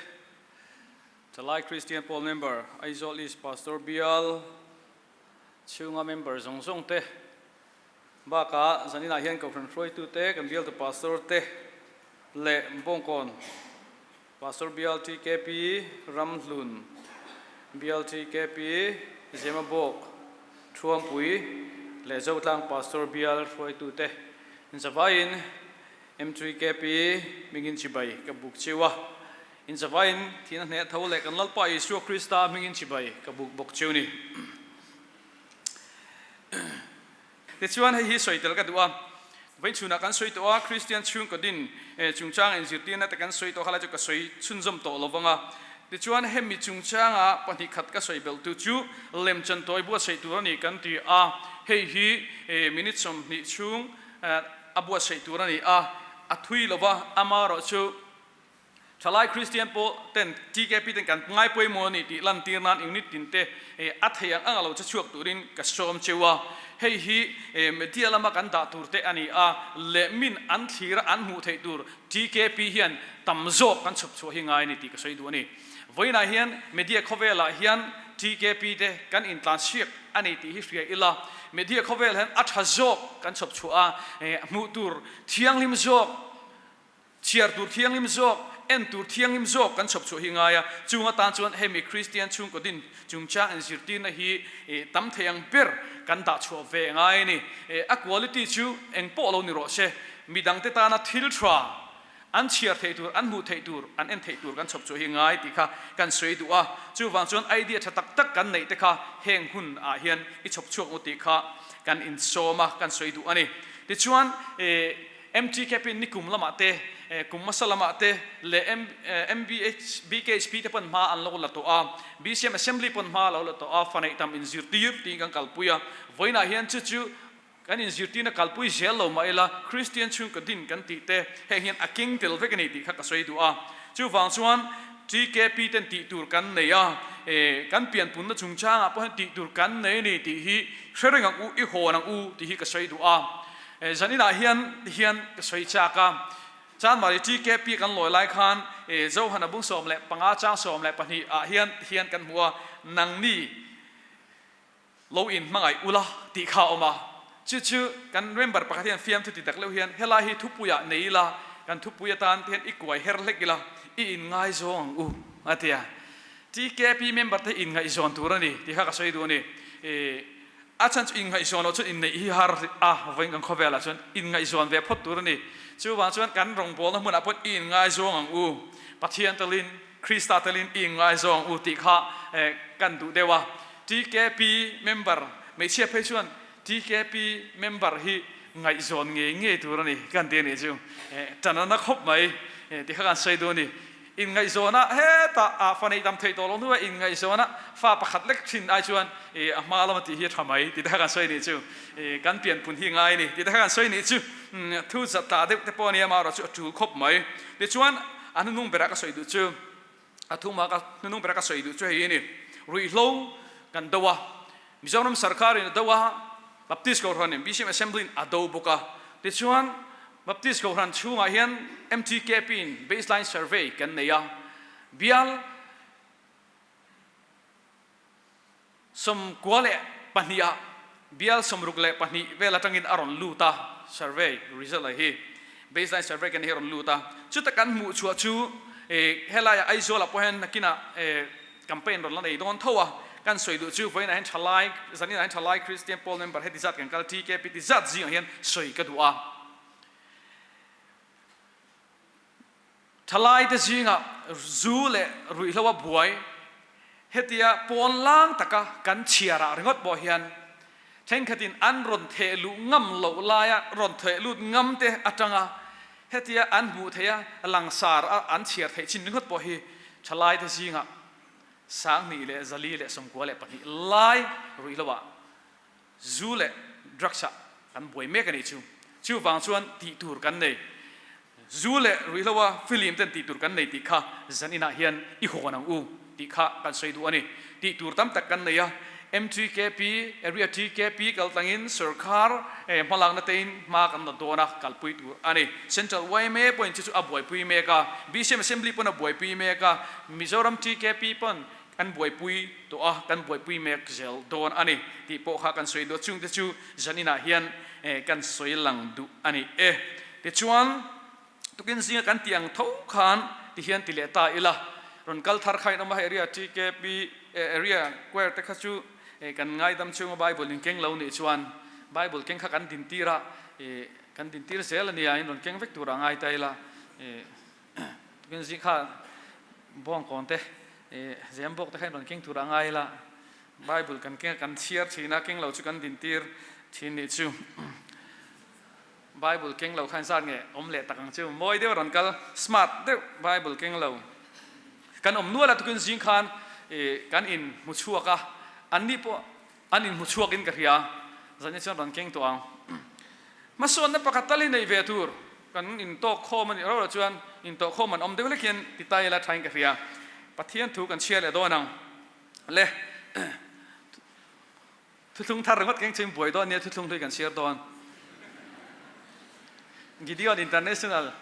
Thalai Kristian Pawl Member, Aizawl East Pastor Bial chhunga member zawng zawng te bakah zaninah hian Kohhran hruaitute, kan bialtu Pastor te leh Bawngkawn Pastor Bial TKP Ramhlun, Bial TKP Zemabawk Thuampui leh Zotlang Pastor Bial hruaitute inzavaiin M3KP hmingin chibai ka buk cheu a, inzavaiin thihna hneh tho leh kan Lalpa Isua Krista hmingin chibai ka buk bawk cheu ni. Tichuan hei hi sawi tel ka duh a, vawiin chhunah kan sawi tawh a, Kristian chhungkaw din chungchanga inzirtirna te kan sawi tawh kha lai chu ka sawi chhunzawm tawh lo vang a. Tichuan hemi chungchanga pahnih khat ka sawi belh tu chu lemchan tawi buatsaih tur a ni kan ti a, hei hi minute 20 chhung a buatsaih tur a ni a, a thui lo va, amaherawhchu Thalai Kristian pawh ten TKP ten kan ngai pawimawh a ni tih lantir nan unit tin te a thei ang ang a lo che chhuak turin ka sawm cheu a. Hei hi media lama kan dah tur te a ni a, leh min an thlir a an hmuh theih tur TKP hian tam zawk kan chhawp chhuah hi ngai a ni tih ka sawi duh a ni. Vawiinah hian media khawvelah hian TKP te kan intlansiak a ni tih hi hria ila, media khawvel hian a tha zawk kan chhawp chhuah a, hmuh tur thianghlim zawk, Chhiar tur thianghlim zawk, en tur thianghlim zawk kan chhawp chhuah hi ngai a, chung atan chuan hemi Kristian chhungkaw din chungchang inzirtirna hi tam thei ang ber kan dah chhuah ve ngai a ni. A quality chu eng pawh lo ni rawh se, midangte tana thil tha an chhiar theih tur, an hmuh theih tur, an en theih tur kan chhawp chhuah hi ngai tih kha kan sawi duh a, chuvang chuan idea tha tak tak kan neih te kha heng hun ah hian i chhawp chhuak u tih kha kan insawm a, kan sawi duh a ni. Tichuan. MTKP nikum lamah te, kum hmasa lamah te leh MBKHP te pawn hma an lo la tawh a, BCM Assembly pawn hma a lo la tawh a, fa neih tam inzirtir tiin kan kalpui a. Vawiinah hian chu chu kan inzirtirna kalpui zel lo mah ila Kristian chhungkaw din kan tih te heng hian a keng tel vek a ni tih kha ka sawi duh a. Chuvang chuan TKP ten tih tur kan nei a, kan pianpunna chungchangah pawh hian tih tur kan nei a ni tih hi hre reng ang u, i hawn ang u tih hi ka sawi duh a. Zaninah hian tihian ka sawi chak a, Chanmari TKP kan lawi lai khan Zohana bung 15 chang 12 ah hian tihian kan hmu a, Nangni lo in hmangaih ula tih kha a awm a, chu chu kan member pakhat hian fiamthu ti tak leuh hian helai hi thupuiah nei ila, kan thupui atan te hian i kuai her hlek ila, i in ngaizawng ang u a ti a. TKP member te hi inngaihzawn tur a ni tih kha ka sawi duh a ni. A chhan chu inngaihzawn loh chuan inneih hi har a, vawiin kan khawvelah chuan inngaihzawn ve phawt tur a ni. Chuvang chuan kan rawngbawlna hmunah pawh i inngaizawng ang u, Pathian telin, Krista telin i inngaizawng ang u tih kha kan duh deuh a. TKP member, hmeichhia phei chuan TKP member hi ngaihzawn ngei ngei tur a ni kan ti a nih chu. Ṭan a na khawp mai tih kha kan sawi duh a ni. Inngaihzawna hetah ah fa neih tam theih tawh loh hnuah inngaihzawna fa pakhat lek thin ai chuan ih a hma lama tih hi a tha mai tih te kha kan sawi nih chu. Ih kan pianpun hi ngai a ni tih te kha kan sawi nih chu. Thu za tla deuh te pawh a nia amaherawh chu a tul khawp mai. Tichuan a hnunung berah ka sawi duh chu a thuma ka hnunung berah ka sawi duh chu hei hi a ni. Ruihhlo kan do a, Mizoram sarkarin a do a, Baptist Kohhranin BCM Assembly in a do bawk a. Tichuan Baptist Kohhran chhungah hian MTKP in baseline survey kan nei a, bial 92 ah bial 62 vel atangin a rawn lut a, survey result a hi baseline survey kan hi a rawn lut a, chuta kan hmuh chhuah chu helaiah Aizawl ah pawh hian nakinah Campaign rawn la nei dawn tho a, kan sawi duh chu vawiinah hian thalai, zaninah hian thalai Christian Pawl member heti zat kan kal TKP ti zat zingah hian sawi ka duh a. Thalai te zingah zu leh ruihhlo a buai hetia pawn lang taka kan chhiarah ringawt pawh hian thenkhatin an rawn theh luh ngam loh laia rawn theh lut ngam te atanga Hetia an hmuh theih a, langsar a an chhiar theih chin ringawt pawh hi thalaite zingah 2492 lai ruih lohah zu leh drugs ah kan buai mek a nih chu. Chuvang chuan tih tur kan nei. Zu leh ruih loha film ten tih tur kan nei tih kha zan inah hian i hawn ang u tih kha kan sawi duh a ni. Tih tur tam tak kan nei a, MTKP, Area TKP kal tlangin sawrkar hmalakna tein hma kan la dawn a, kalpui tur a ni. Central yma pawhin chu chu a buaipui mek a, BCM Assembly pawn a buaipui mek a, Mizoram TKP pawn kan buaipui tawh a, kan buaipui mek zel dawn a ni tih pawh kha kan sawi duh a, chungte chu zaninah hian kan sawi lang duh a ni e. Tichuan. Tukin zinga kan tih ang tho khan ti hian ti leh ta ila, rawn kal thar kha in awm a, area TKP area choir te kha chu kan ngaidam chhunga Bible in keng lo nih chuan Bible keng kha kan din tir a, kan din tir zel a nia, in rawn keng vek tur a ngai ta ila, tukin zing kha Bawngkawn te Zembawk te kha in rawn keng tur a ngai ila, Bible kan keng a kan chhiar thin a, keng lo chu kan din tir thin nih chu. Bible keng lo khan zat nge awm leh tak ang chu mawi deuh a rawn kal smart deuh Bible keng lo kan awm nual a tukin zing khan kan in hmu chhuak a an ni pawh an in hmu chhuak in ka hria zan chuan rawn keng tawh ang hmasawnna pakhat tal hi nei ve tur kan in tawk khawm a nih rauh rauh chuan in tawh khawm an awm deuh hlek hian ti ta ila thain ka hria Pathian thu kan chhiar leh dawn ang le. Thuthlung thar ringawt keng chu in buai dawn nia thuthlung hlui kan chhiar dawn. Gideon International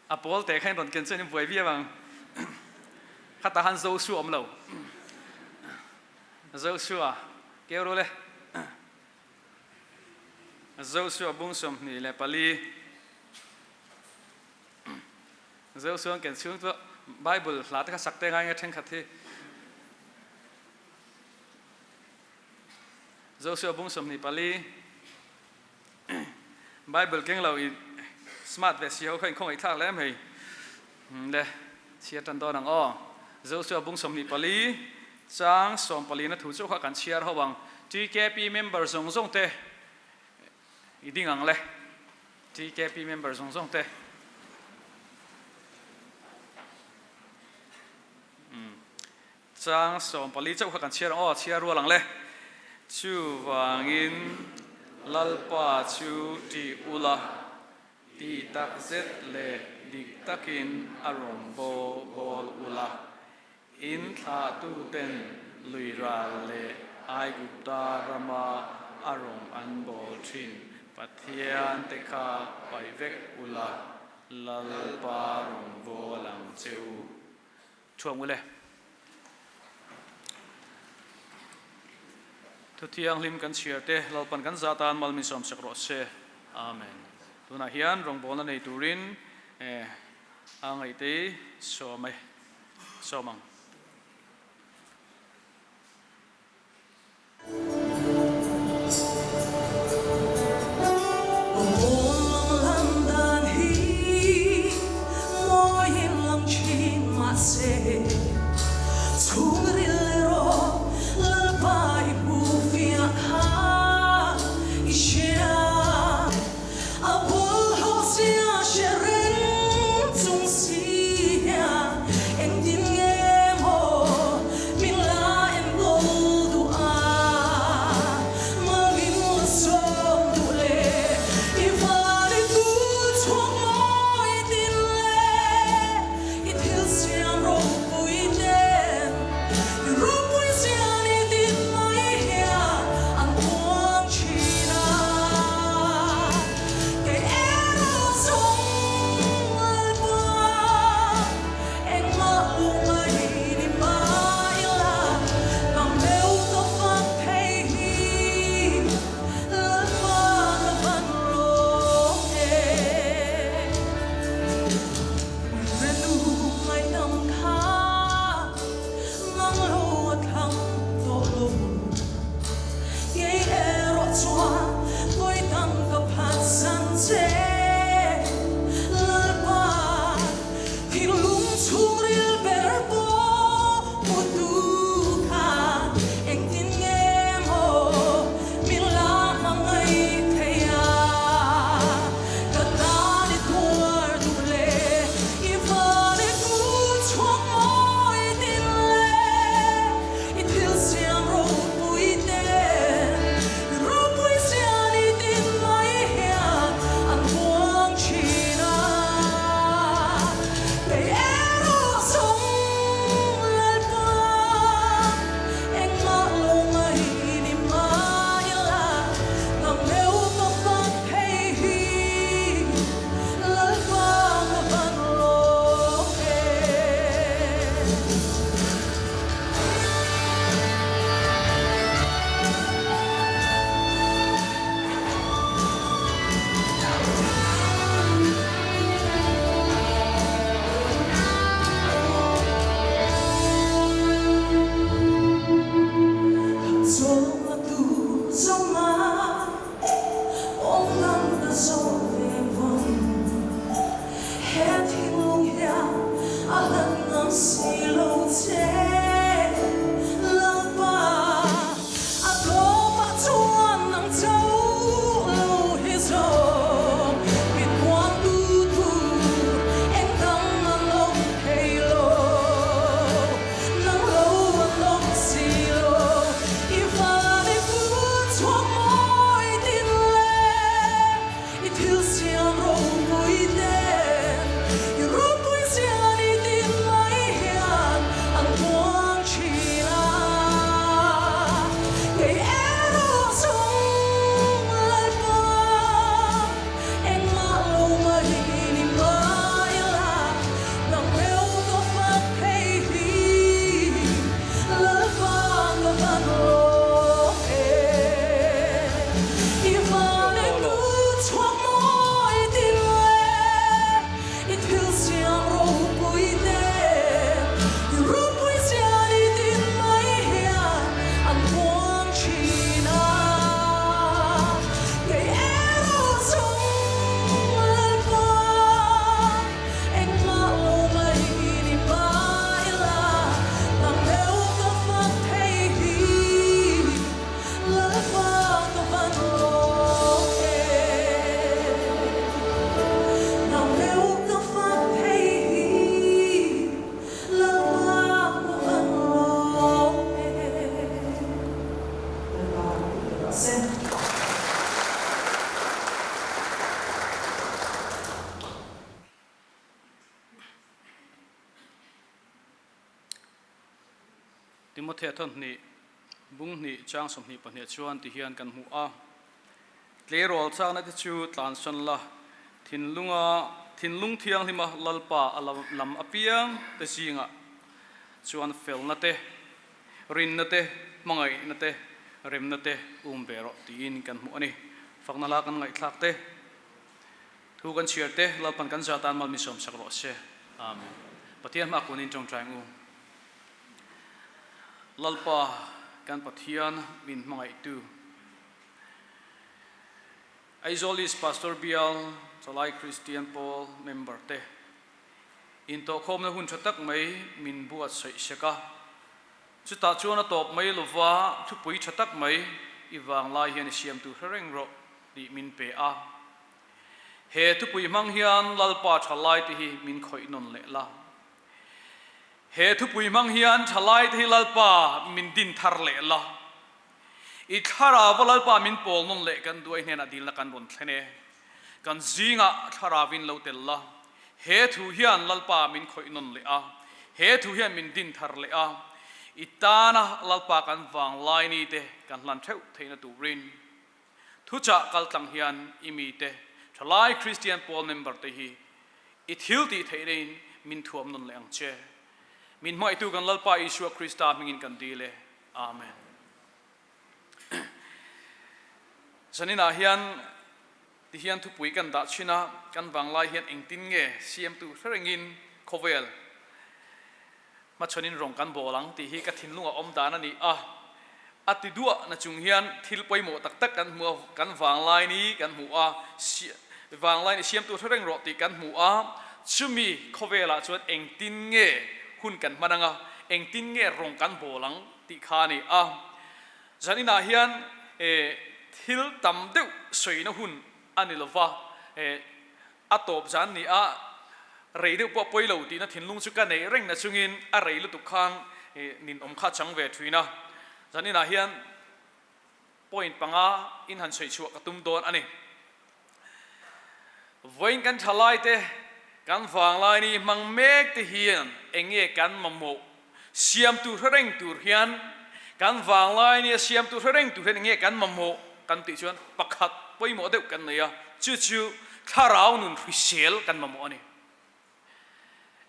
a pawl teh kha in rawn ken chuan in buai viau ang. Khatah han Joshua awm lo. Joshua keu ru le. Joshua bung 24. Joshua an ken chhung chu Bible hla te kha sak te ngai nge thenkhat hi. Joshua bung 24. Bible keng lo in smart ve si ho kha in khawngaih thlak hle mai. Le chhiar tan dawn ang aw. Joshua bung 24 chang 14 na thu chu kha kan chhiar ho ang. TKP member zawng zawng te i ding ang le. TKP member zawng zawng te. Chang 14 chauh kha kan chhiar ang aw, chhiar rual ang le. Chuvangin Lalpa chu tih ula, tih tak zet leh dik takin a rawn bo bawl ula, in thlahtuten lui ral leh Aigupta rama a rawn an bawl thin Pathian te kha paih vek ula, Lalpa rawn bawl ang che u. Chhuak ule. Thu thianghlim kan chhiar te Lalpan kan zah tan mal min sawm sak rawh se. Amen. Tunah hian rawngbawlna nei turin eh a ngaihte sawm e sawm ang. Timothea thawn hnih, bung hnih chang 22 chuan ti hian kan hmu a, Tleirawl chakna te chu tlansawn la, thinlunga thinlung thianghlima Lalpa a lam apiang te zingah chuan felna te, rinna te, hmangaihna te, remna te um ve rawh tiin kan hmu a ni. Fakna hla kan ngaihthlak te, thu kan chhiar te, Lalpan kan zah tan mal min sawmsak rawh se. Amen. Pathian hma kunin tawngtai ang u. Lalpa kan Pathian min hmangaihtu. Aizawl East Pastor Bial Chalai Kristian Pawl member te intawhkhawmna hun tha tak mai min buatsaih sek a, chutah chuan a tawp mai lova thupui tha tak mai i vanglai hian i siam tur hre reng rawh tih min pe a. He thupui hmang hian Lalpa thalai te hi min khawih nawn leh la. He thupui hmang hian thalai te hi Lalpa min din thar leh la. I thlarau a Lalpa min pawl nawn leh kan duai hnenah dilna kan rawn thlen e. Kan zingah thlarauin lo tel la. He thu hian Lalpa min khawih nawn leh a. He thu hian min din thar leh a. I tana Lalpa kan vanglai ni te kan hlan theuh theihna turin thuchah kaltlang hian i mite thalai Kristian pawl member te hi i thil tih theihna in min thuam nawn leh ang che. Min hmangaihtu kan Lalpa Isua Krista hmingin kan dil e. Amen. Zaninah hian ti hian thupui kan dah chhin a, kan vanglai hian engtin nge siamtu hre rengin khawvel hmachhanin rawng kan bawl ang tih hi ka thinlungah awm dan a ni a. A ti duah na chung hian thil pawimawh tak tak kan hmu a, kan vanglai ni kan hmu a, vanglai ni siamtu hre reng rawh tih kan hmu a, chumi khawvelah chuan engtin nge hun kan hman ang a, engtin nge rawng kan bawl ang tih kha a ni a. Zaninah hian thil tam deuh sawina hun a ni lova, a tawp zan ni a, rei deuh pawh pawi lo tihna thinlung chu ka neih reng na chungin a rei lutuk khan ninawm kha chang ve thin a. Zaninah hian point panga in han sawi chhuah ka tum dawn a ni. Vawiin kan thalaite kan vanglai ni hmang mek te hian eng nge kan mamawh siamtu hre reng tur hian kan vanglai nia siamtu hre reng tur hian eng nge kan mamawh kan tih chuan pakhat pawimawh deuh kan nei a, chu chu thlarau nun hrisel kan mamawh a ni.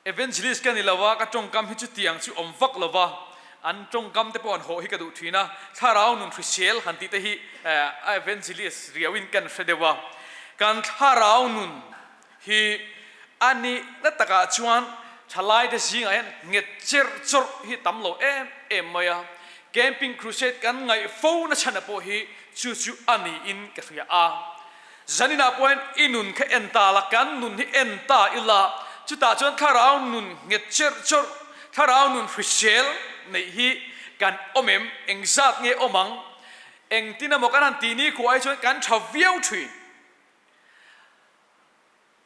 Evangelist ka ni lo a, ka tawngkam hi chutiang chu awm vak lo va, an tawngkam te pawh an haw hi ka duh thin a, thlarau nun hrisel han tih te hi a evangelist riauin kan hre deuh a, kan thlarau nun hi a nihna takah chuan thalaite zingah hian nghet cherh chawrh hi tam lo em em mai a, Camping Crusade kan ngaih fo na chhana pawh hi chu chu a niin ka hria a. Zaninah pawh hian i nun kha en ta la, kan nun hi en ta ila, chutah chuan thlarau nun nghet cherh chawrh, thlarau nun hrisel neih hi kan awm em, engzat nge awm ang, engtin emaw kan han tih ni khuah hi chuan kan tha viau thin.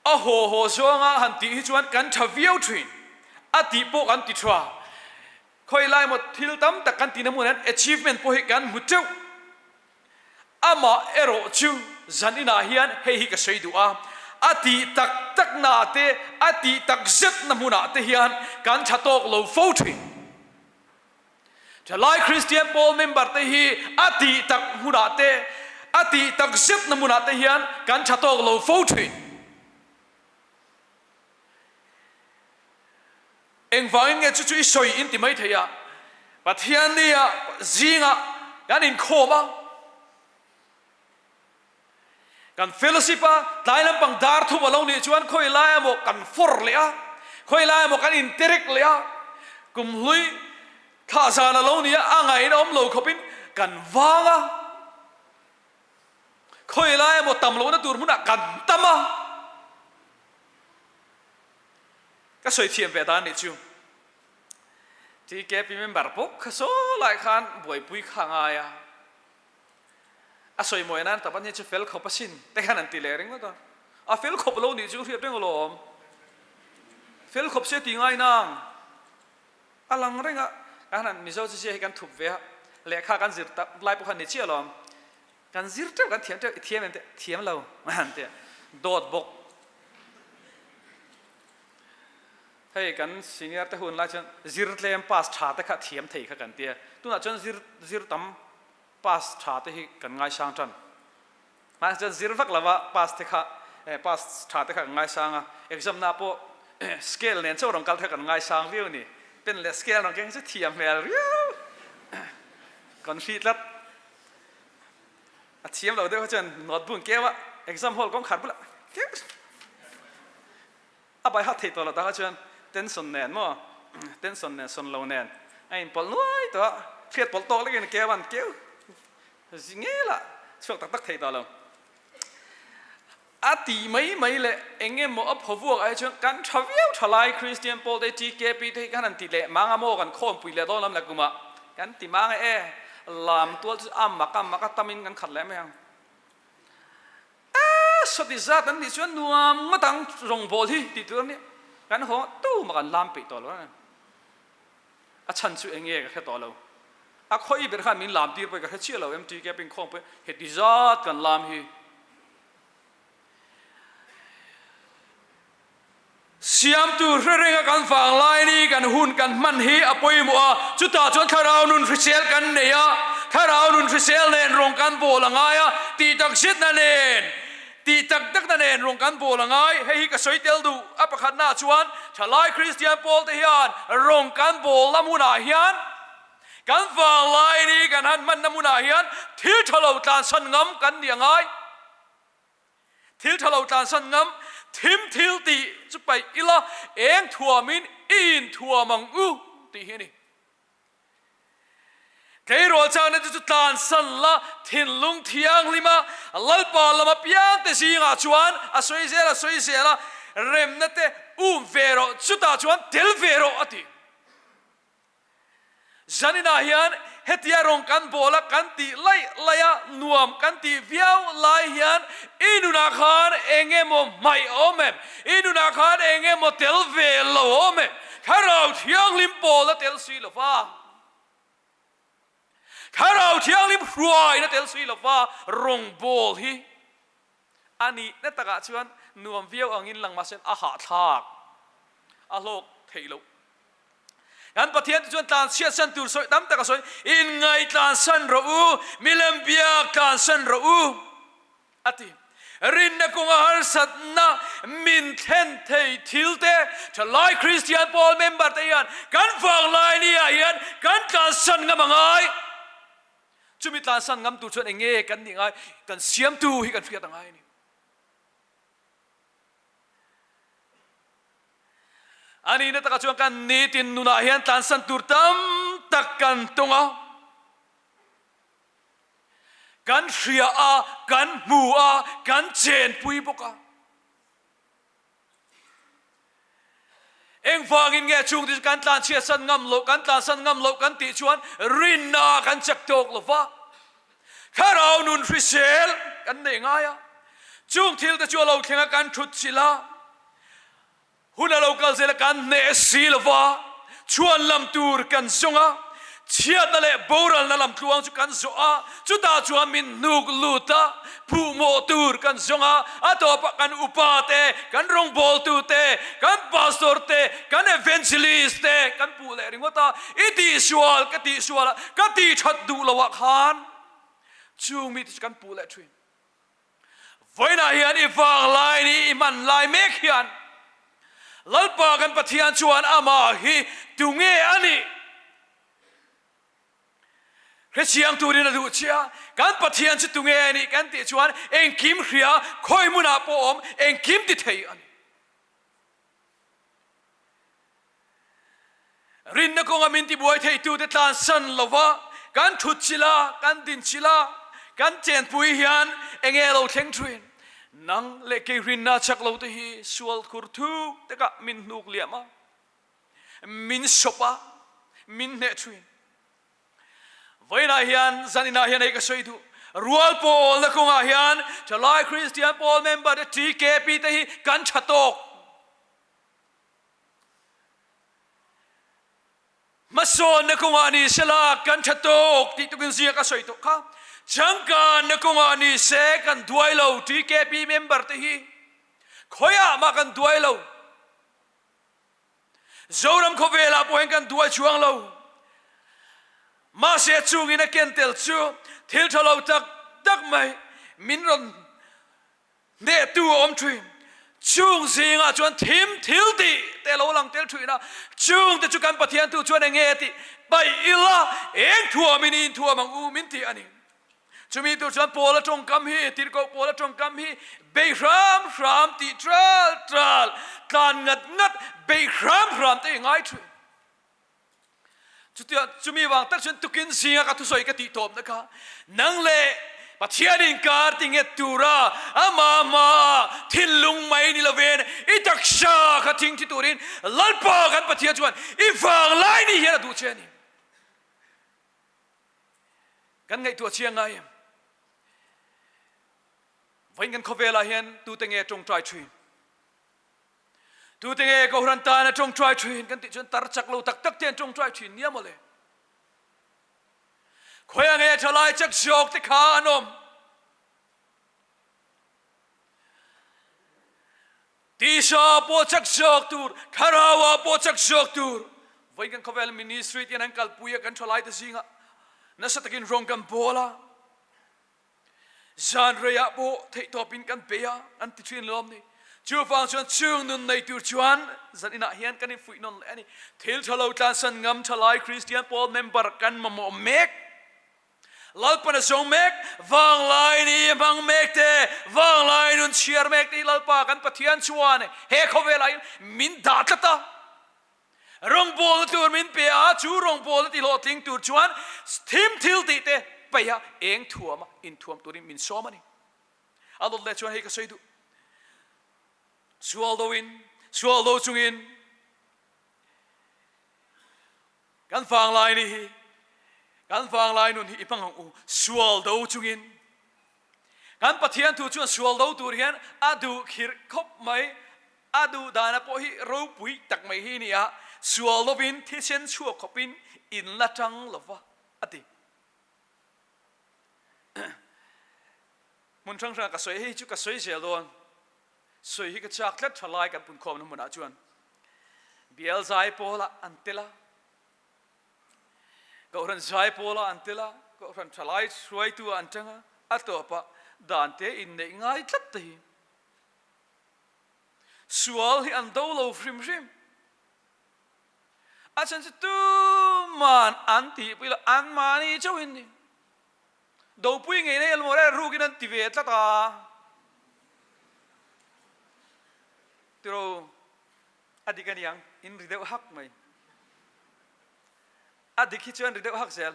A haw haw zawnga han tih hi chuan kan tha viau thin. A tih pawh kan ti tha. Khawi lai maw thil tam tak kan tihna hmunah hian achievement pawh hi kan hmu teuh. Amah erawh chu zan inah hian hei hi ka sawi duh a, a tih tak taknaah te, a tih tak zetna hmunah te hian kan tha tawk lo fo thin. Thalai Kristian pawl member te hi a tih tak hmunah te, a tih tak zetna hmunah te hian kan tha tawk lo fo thin. Engvangin nge chu chu i sawi in ti mai thei a, Pathian nia zingah kan inkhawm a, Kan fellowship a, tlai lampang dar thum a lo nih chuan khawi lai emaw kan for leh a, khawi lai emaw kan interek leh a, kum hlui thlah zan a lo ni a, a ngaihna awm lo khawpin kan vang a, khawi lai emaw tam lohna tur hmunah kan tam a. Ka sawi thiam ve dan nih chu. TKP member bawk kha saw lai khan buaipui kha a ngai a. A sawi mawi nan tak ania chu fel khawp asin te khan an ti leh ringawt a, a fel khawp lo nih chu hriat reng alawm, fel khawp se ti ngai nang a lang reng a, kan han Mizo chi zia hi kan thup ve a, lehkha kan zir tak lai pawh khan ni chiah alawm, kan zir teuh kan thiam teuh i thiam em te thiam lo an ti a, dawt bawk. Hei kan senior te hun lai chuan zir tlem pass tha te kha thiam thei kha kan tia. Tunah chuan zir zir tam pass tha te hi kan ngaisang tan. Mahse chuan zir vak lova pass te kha pass tha te kha kan ngaisang a, exam na pawh scale nen chauh rawn kal te kha kan ngaisang viau a ni. Pen leh scale rawn keng chu thiam hmel riau kan hri tlat. A thiam lo deuh kha chuan notebook an keu a, exam hall kawngkhar bulah keu A bai hat thei tawh lo takah chuan tension nen maw, tension nen sawn lo nen a inpawlh nuai tawh a, hriat pawlh tawk lekin keu an keu zi ngel a, chhuak tak tak thei tawh lo. A tih mai mai leh eng emaw a phaw vuak ai chuan kan tha viau tha lai Kristian pawl te TKP te hi khan an ti leh mang a maw kan khawmpui leh dawn lam la kumah kan ti mang e, lam tual chu a mak a mak a tamin kan khat leh mai ang. A sawti zat an nih chuan nuam ngawt ang rawngbâwl hi tih tur a nia. Kan haw tu mah kan lam peih tawh lo a. A chhan chu eng nge ka hre tawh lo. A khawi ber khan min lam tir pawh ka hre chiah lo MTK pawhin khawng pawh heti zat kan lam hi. Siamtu hre renga kan vanglai ni kan hun kan hman hi a pawimawh a, chutah chuan thlarau nun hrisel kan nei a, thlarau nun hrisel nen rawng kan bawl a ngai a, tih tak zitna nen, tih tak takna nen rawng kan bawl a ngai. Hei hi ka sawi tel duh a pakhatnaah chuan thalai Kristian pawlte hian rawng kan bawl na hmunah hian kan vanglai ni kan han hmanna hmunah hian thil tha lo tlansan ngam kan nih a ngai. Thil tha lo tlansan ngam, thim thil tih chu paih ila, eng thuamin i inthuam ang u tih hi a ni. Tleirawl chakna te chu tlansan la, thinlung thianghlima Lalpa lama piangte zingah chuan a sawi zel a sawi zel a, remna te um ve rawh, chutah chuan tel ve rawh a ti. Zaninah hian hetia rawng kan bawl a kan tih laih laih a, nuam kan tih viau lai hian i nunah khan eng emaw hmaih a awm em? I nunah khan eng emaw tel ve lo a awm em? Thlarau Thianghlim pawl a tel si lo va, Thlarau Thianghlim hruaiin a tel si lo va, rawng bawl hi a nihna takah chuan nuam viau angin lang mahse a hahthlak, a hlawk theih loh. Kan Pathian te chuan tlanchhiatsan tur sawi tam tak a sawi, Inngaih tlansan rawh u, milem biak tlansan rawh u, a ti. Rinna kawnga harsatna min thlen thei thil te thalai Kristian pawl member te hian kan vanglai ni ah hian kan tlansan ngam a ngai. Chumi tlansan ngam tur chuan eng nge kan nih ngai? Kan siamtu hi kan hriat a ngai a ni. A nihna takah chuan kan nitin nunah hian tlansan tur tam tak kan tung a, kan hria a, kan hmu a, kan chenpui bawk a. Engvangin nge chungte chu kan tlanchhiatsan ngam loh, kan tlansan ngam loh kan tih chuan rinna kan chak tawk lo va, thlarau nun hrisel kan neih ngai a, chung thil te chu a lo thleng a kan thut chilh a, hun a lo kal zel a kan hneh si lo va, chhuan lam tur kan zawng a, chhiatna leh boralna lam tluang chu kan zawh a, chutah chuan min hnuk lut a, phuhmawh tur kan zawng a, a tawpah kan upa te, kan rawngbawltu te, kan pastor te, kan evangelist te kan puh leh ringawt a, i tihsual ka tihsual a, ka tihthat duh loh ah khan chung mite chu kan puh leh thin. Vawiinah hian i vang lai ni i hman lai mek hian Lalpa kan Pathian chuan amah hi tunge a nih? Hrechiang turin a duh che a, kan Pathian chu tunge a nih kan tih chuan engkim hria, khawi hmunah pawh awm, engkim ti thei a ni. Rinna kawnga min tibuai theitute tlansan lova kan thut chilh a, kan din chilh a, kan chenpui hian enge lo thleng thin? Nang leh kei rinna chak lo te hi sual khur thuk takah min hnuk liam a, min sawp a, min hneh thin. Vawiinah hian zaninah hian hei ka sawi duh. Rual pawlna kawngah hian thalai Kristian pawl member te TKP te hi kan tha tawk. Hmasawnna kawngah ni se la kan tha tawk tih tukin ziak a sawi tawh kha. Changkanna kawngah ni se kan duai lo TKP member te hi khawiah mah kan duai lo. Zoram khawvelah pawh hian kan duai chuang lo. Mahse chungin a ken tel chu thil tha lo tak tak mai min rawn hnehtu a awm thin. Chung zingah chuan thim thil tih te a lo lang tel thin a, chung te chu kan Pathian tu chuan enge tih paih ila eng thuamin i inthuam ang u min ti a ni. Chumi tur chuan Paula tawngkam hi, Tirhkoh Paula tawngkam hi bei hram hram tih tral tral, tlan ngat ngat, bei hram hram te i ngai thin. Chutia chumi vang tak chuan tukin zinga ka thusawi ka tih tawpna kha nang leh Pathian inkar ti nget tura ama hmaa thinlung mai ni lovin i taksa kha thing thi turin Lalpa kan Pathian chuan i vanglai ni hian a duh che a ni. Kan ngaihtuah chiang ngai em? Vawiin kan khawvelah hian tute nge tawngtai thin? Tute nge Kohhran tana tawngtai thin kan tih chuan tar chak lo tak tak te an tawngtai thin nia mawle. Khawiah nge thalai chak zawk te kha an awm? Tisa pawh chak zawk tur, thlarau pawh chak zawk tur. Vawiin kan khawvel ministry te hian an kalpui a, kan thalaite zingah nasa takin rawng kan bawl a. Zan reiah pawh theihtawpin kan bei a, an ti thin lawm ni. Chuvang chuan chung nun nei tur chuan zan inah hian kan infuih nawn leh a ni. Thil tha lo tlansan ngam thalai Kristian pawl member kan mamawh mek. Lalpan a zawng mek, vanglai ni hmang mek te, vanglai nun chhiar mek te hi Lalpa kan Pathian chuan he khawvelah hian min dah tlat a. Rawngbawlna tur min pe a, chu rawngbawlna ti hlawhtling tur chuan thim thil tih te peih a, eng thuam a, inthuam turin min sawm a ni. A lawt leh chuan hei ka sawi duh. Sual doin, sual do chungin kan vanglai ni hi, kan vanglai nun hi i hmang ang u, sual do chungin. Kan Pathian thu chuan sual do tur hian a duh khirh khawp mai. A duh dana pawh hi ropui tak mai hi nia, sual lovin thisen chhuak khawpin in la tang lova a ti. Hmun hrang hrangah ka sawi, hei chu ka sawi zel dawn, sawi hi ka chak tlat tha lai kan punkhawmna hmunah chuan bial zai pawlah an tel a, Kohhran zai pawlah an tel a, Kohhran thalai hruaitu ah an tang a, a tawpah dan te inneih ngai tlat te hi. Sual hi an do lo hrim hrim. A chhan chu tuman an tihpui lo, anmahni chauhin ni. Dopui ngei nei almaw re rukin an ti ve tlat a. Tiro, a dik a niang, in ri deuh hak mai. A dik hi chuan ri deuh hak zel.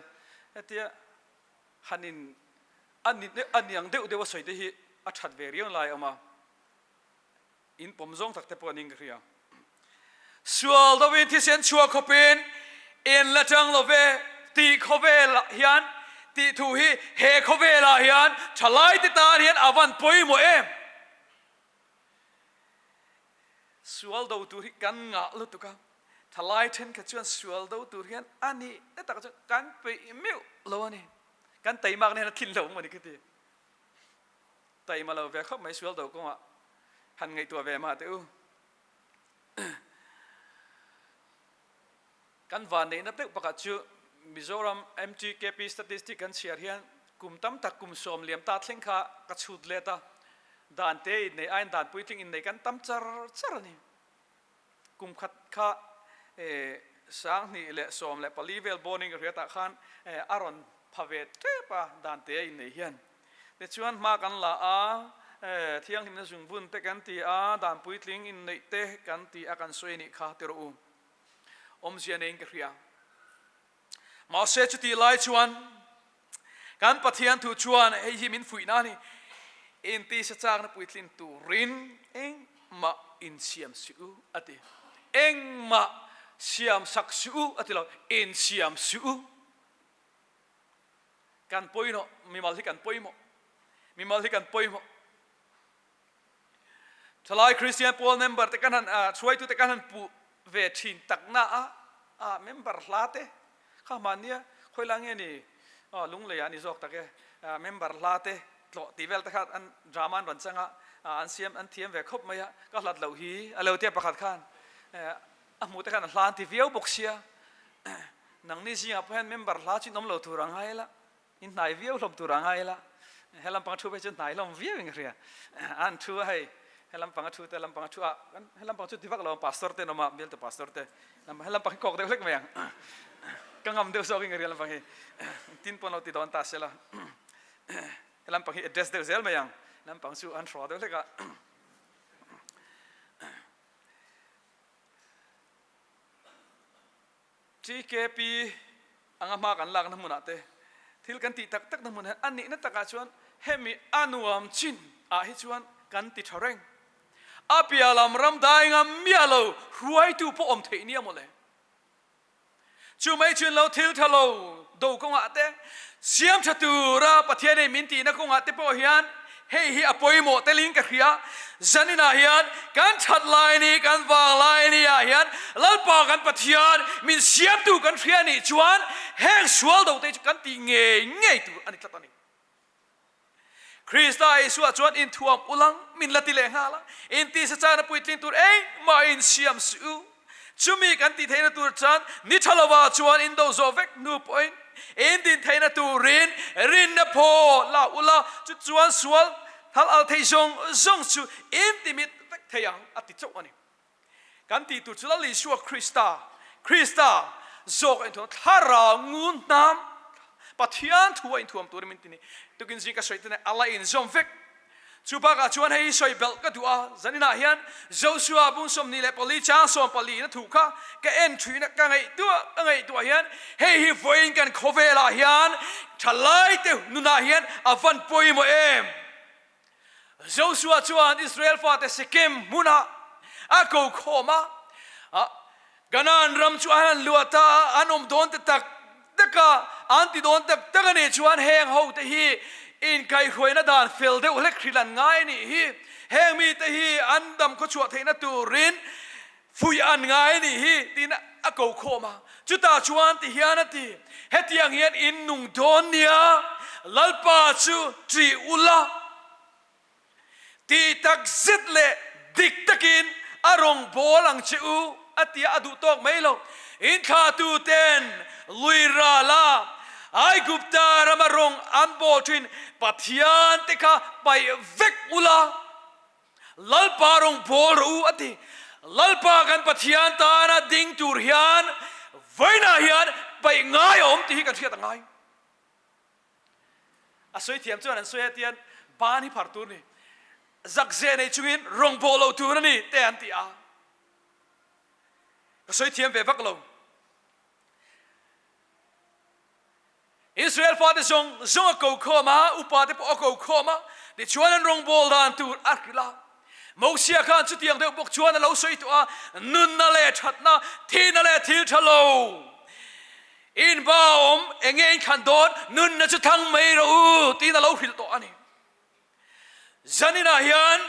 Hetia han in a ni a niang deuh deuh a sawi te hi a that ve riau lai a awm a. In pawm zawng tak te pawh an in ka hria. Sual deuhin thisen chhuah khawpin in la tang lo ve tih khawvelah hian tih thu hi he khawvelah hian thalaite tan hian a van pawimawh em? Sual do tur hi kan ngah lutuk a, thalai thenkhat chuan sual do tur hian a nih na tak chuan kan peih meuh lo a ni. Kan teimak na hian a thin lo maw ni ka ti. Taima lo ve khawp mai sual do kawngah han ngaihtuah ve mah teh u. Kan vanneihna deuh pakhat chu Mizoram MTKP statistic kan chhiar hian kum tam tak kum sawm liam ta thleng kha ka chhut let a, dan te innei aiin dan puitling innei kan tam char char a ni. Kum khat kha 2014 vel bawnin ka hriatah khan a rawn pha ve tep a dan te innei hian. Tichuan hma kan la a, thianghlimna zungbun te kan ti a, dan puitling inneih te kan ti a kan sawi a nih kha ti rawh u. Awmzia neiin ka hria. Mahse chutih lai chuan kan Pathian thu chuan hei hi min fuihna a ni, Intisa chakna puitlin turin engmah insiam suh u a ti. Engmah siam sak suh u a ti lo, insiam suh u. Kan pawimawh, mimal hi kan pawimawh, mimal hi kan pawimawh. Thalai Kristian pawl member te kan han hruaitu te kan han puh ve thin tak na a, a member hla te kha mahnia khawi la nge ni lunglei ah ni zawk tak e, member hla te tlawh tih vel te kha an drama an rawn chang a, an siam an thiam ve khawp mai a, ka hlat loh hi a lo tia pakhat khan. A hmuh te khan a hla an ti viau bawk sia. Nangni zingah pawh hian member hla chu in awm lo tur a ngai la, in hnai viau hlawm tur a ngai la. He lampang a thu phei chu hnai hlawm viau in ka hria. An thu a hei, he lampang a thu te, lampang a thu a, he lampang chu ti vak lo ang pastor te an awm a, bialtu pastor te. He lampang hi kawk deuh hlek mai ang. Ka ngam deuh zawk in ka hria lampang hi. Tin pawn lo ti dawn ta se la. He lampang hi address deuh zel mai ang. Lampang chu an hraw deuh hlek a. TKP anga hma kan lakna hmunah te thil kan tih tak takna hmun hian a nihna takah chuan hemi a nuam chin ah hi chuan kan ti tha reng. A piah lam ram dai ngam miah lo hruaitu pawh awm theih nia mawle. Chu mai chuan lo thil tha lo do kawngah te siam tha tura Pathian ei min tihna kawngah te pawh hian hei hi a pawimawh telin ka hria. Zaninah hian kan that lai ni, kan vang lai ni ah hian Lalpa kan Pathian min siamtu kan hria nih chuan heng sual do te chu kan tih ngei ngei tur a ni tlat a ni. Krista Isua chuan inthuam ulang min la ti leh nghal a, intisa chana puitling tur engmah insiam suh u. Chumi kan tih theihna tur chuan ni tha lova chuan indo zawh vek hnu pawhin indin theihna turin rinna phaw la ula, chu chuan sual thal al thei zawng zawng chu intimit vek thei ang a ti chauh a ni. Kan tih tur chu Lal Isua Krista, Krista zawk a inthuam, thlarau ngun hnam, Pathian thu a inthuam turin min ti ni. Tukin zing ka sawi te nen a la inzawm vek. Chu bakah chuan hei hi sawi belh ka duh a, zaninah hian Joshua bung 24 chang 14 na thu kha ka en thuina ka ngaihtuah ka ngaihtuah hian hei hi vawiin kan khawvelah hian thalaite nunah hian a van pawimawh em? Joshua chuan Israel fate Shekem hmunah a ko khawm a, Kanaan ram chu an han luah ta a, an awm dawn ta tak tak a, an ti dawn tak tak a nih chuan heng ho te hi inkaihhruaina dan fel deuh hlek hrilh an ngai a nih hi. Heng mite hi an dam khawchhuah theihna turin Fuih an ngai a nih hi tiin a ko khawm a, chutah chuan ti hian a ti, Hetiang hian in nung dawn nia, Lalpa chu ṭih ula, tih tak zet leh dik takin a rawn bawl ang che u, a ti a, a duh tawk mai lo. In thlahtuten lui rala Aigupta rama rawng an bawl ṭhin Pathian te kha paih vek ula, Lalpa rawng bawl rawh u a ti. Lalpa kan Pathian tana ding tur hian vawiinah hian paih ngai a awm tih hi kan hriat a ngai. A sawi thiam chuan an sawi a tian ban hi phar tur ni, zakze nei chungin rawng bawl lo tur a ni te an ti a. Ka sawi thiam ve vak lo. Israel fate zawng zawng a ko khawm a, upate pawh a ko khawm a, tichuan an rawngbâwl dan tur a hrilh a. Mosia khan chutiang deuh bawk chuan a lo sawi tawh a, Nunna leh thatna, thihna leh thil tha lo inba awm eng nge in thlan dawn? Nunna chu thang mai rawh u, tiin a lo hrilh tawh a ni. Zaninah hian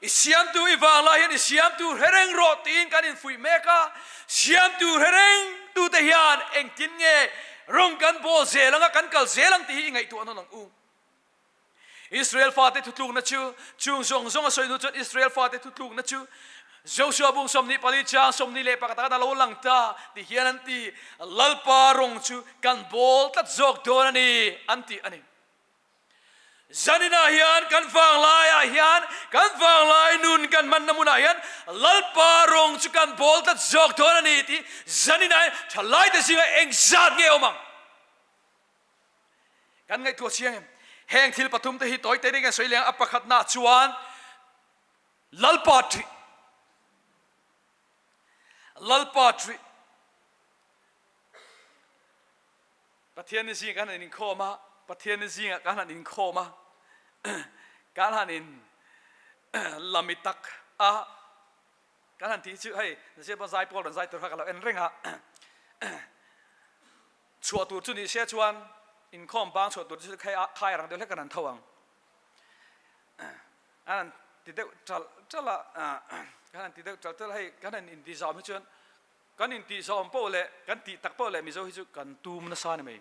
i siamtu i vang lai hian i siamtu hre reng rawh tiin kan infuih mek a, siamtu hre reng tute hian engtin nge rawng kan bawl zel anga kan kal zel ang tih hi i ngaihtuah nawn ang u. Israel fate thutlukna chu chung zawng zawng a sawi hnu chuan Israel fate thutlukna chu Joshua bung 24 chang 21 ah khan a lo lang ta ti hian an ti, Lalpa rawng chu kan bawl tlat zawk dawn a ni an ti a ni. Zaninah hian kan vanglaiah hian kan vanglai nun kan hmanna hmunah hian Lalpa rawng chu kan bawl tlat zawk dawn a ni tih zaninah hian thalaite zingah engzat nge awm ang? Kan ngaihtuah chiang em? Heng thil pathum te hi tawi te ring an sawi leng a pakhatna chuan Lalpa ṭih Lalpa ṭih Pathian ni zing kan han inkhawm a, Pathian ni zingah kan han inkhawm a, kan han in lami tak a, kan han tih chu hei Zep a zai pawl rawn zai tur kha ka lo en reng a, chhuah tur chu ni se chuan inkhawm bang chhuah tur chu khai khai rang deuh hlek kan han tho ang. An han ti deuh ṭalh ṭalh a, kan han ti deuh ṭalh ṭalh a, hei kan han intihzawm hi chuan Kan intihzawm poh leh kan tih tak poh leh Mizo hi chu kan tum nasa ni mai.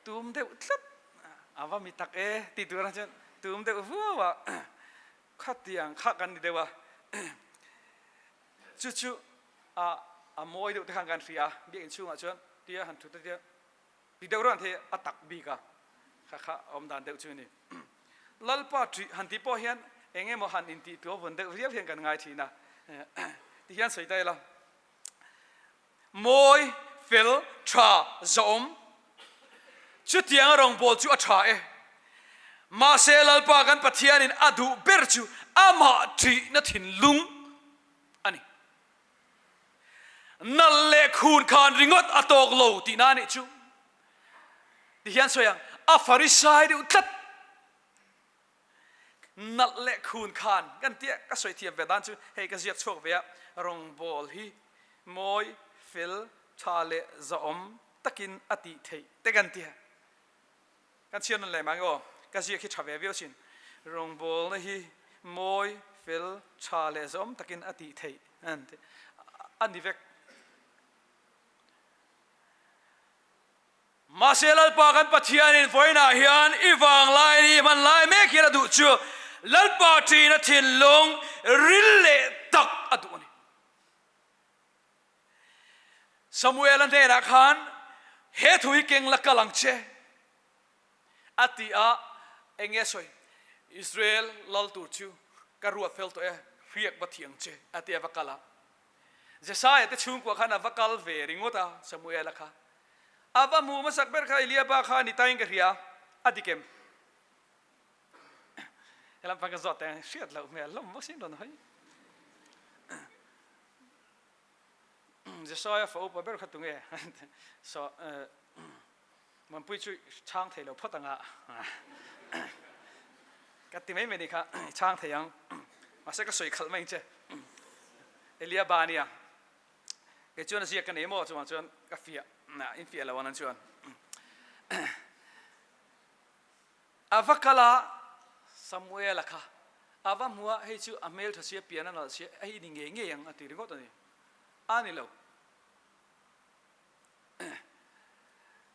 Tum deuh tlat a va mi tak e tih tur ah chuan tum deuh vuau a, khatiang kha kan ni deuh a. Chu chu a a mawi deuh te khan kan hria a, biakinn chhungah chuan tia han thut a tia ti deuh reuh an thei a tak bik a, kha kha a awm dan deuh chu a ni. Lalpa ṭih han tih pawh hian eng emaw han intih tuah vawn deuh viau hian kan ngai ṭhin a, ti hian sawi ta ila. Mawi, fel, tha, zawm. Chutianga rawngbâwl chu a tha e. Mahse, Lalpa kan Pathianin a duh ber chu amah ṭihna thinlung a ni. Nalh leh khun khan ringawt a tawk lo tihna a nih chu. Tihian sawi ang, a Farisai deuh tlat. Nalh leh khun khan kan tia ka sawi thiam ve dan chu hei ka ziak chhuak ve a, rawngbâwl hi mawi, fel, tha leh zahawm takin a tih theih te kan tia. Kan chhiar nawn leh mang aw, ka ziak hi tha ve viau sin. Rawngbâwlna hi mawi, fel, tha leh zahawm takin a tih theih an ti a ni vek. Mahse Lalpa kan Pathianin vawiinah hian i vanglai ni hman lai mek hian a duh chu Lalpa ṭina thinlung ril leh tak a duh a ni. Samuela hnenah khan he thu hi keng la kal ang che a ti a, eng nge sawi? Israel lal tur chu ka ruat fel tawh e, hriak va thiang che a ti a va kal a. Jesaia te chhungkua khan a va kal ve ringawt a, Samuela kha. A va hmuh hmasak ber kha Eliaba kha a ni tain ka hria, a dik em? Helam pang ka zawt teh ang, hriat loh hmel hlawm bawk sin rawn hawi. Jesaia fa upa ber kha tunge? So, Mampui chu chhang thei lo phawt ang a, ka ti mai mai ni kha, chhang thei ang, mahse ka sawi khalh mai ang che. Eliaba a nia. Kei chuan a ziak ka nei maw chuvang chuan ka fiah in fiah lo an chuan a va kal a Samuel a kha a va hmu a hei chu a hmel tha sia pian a nalh sia hei ni ngei ngei ang a ti ringawt a ni a ni lo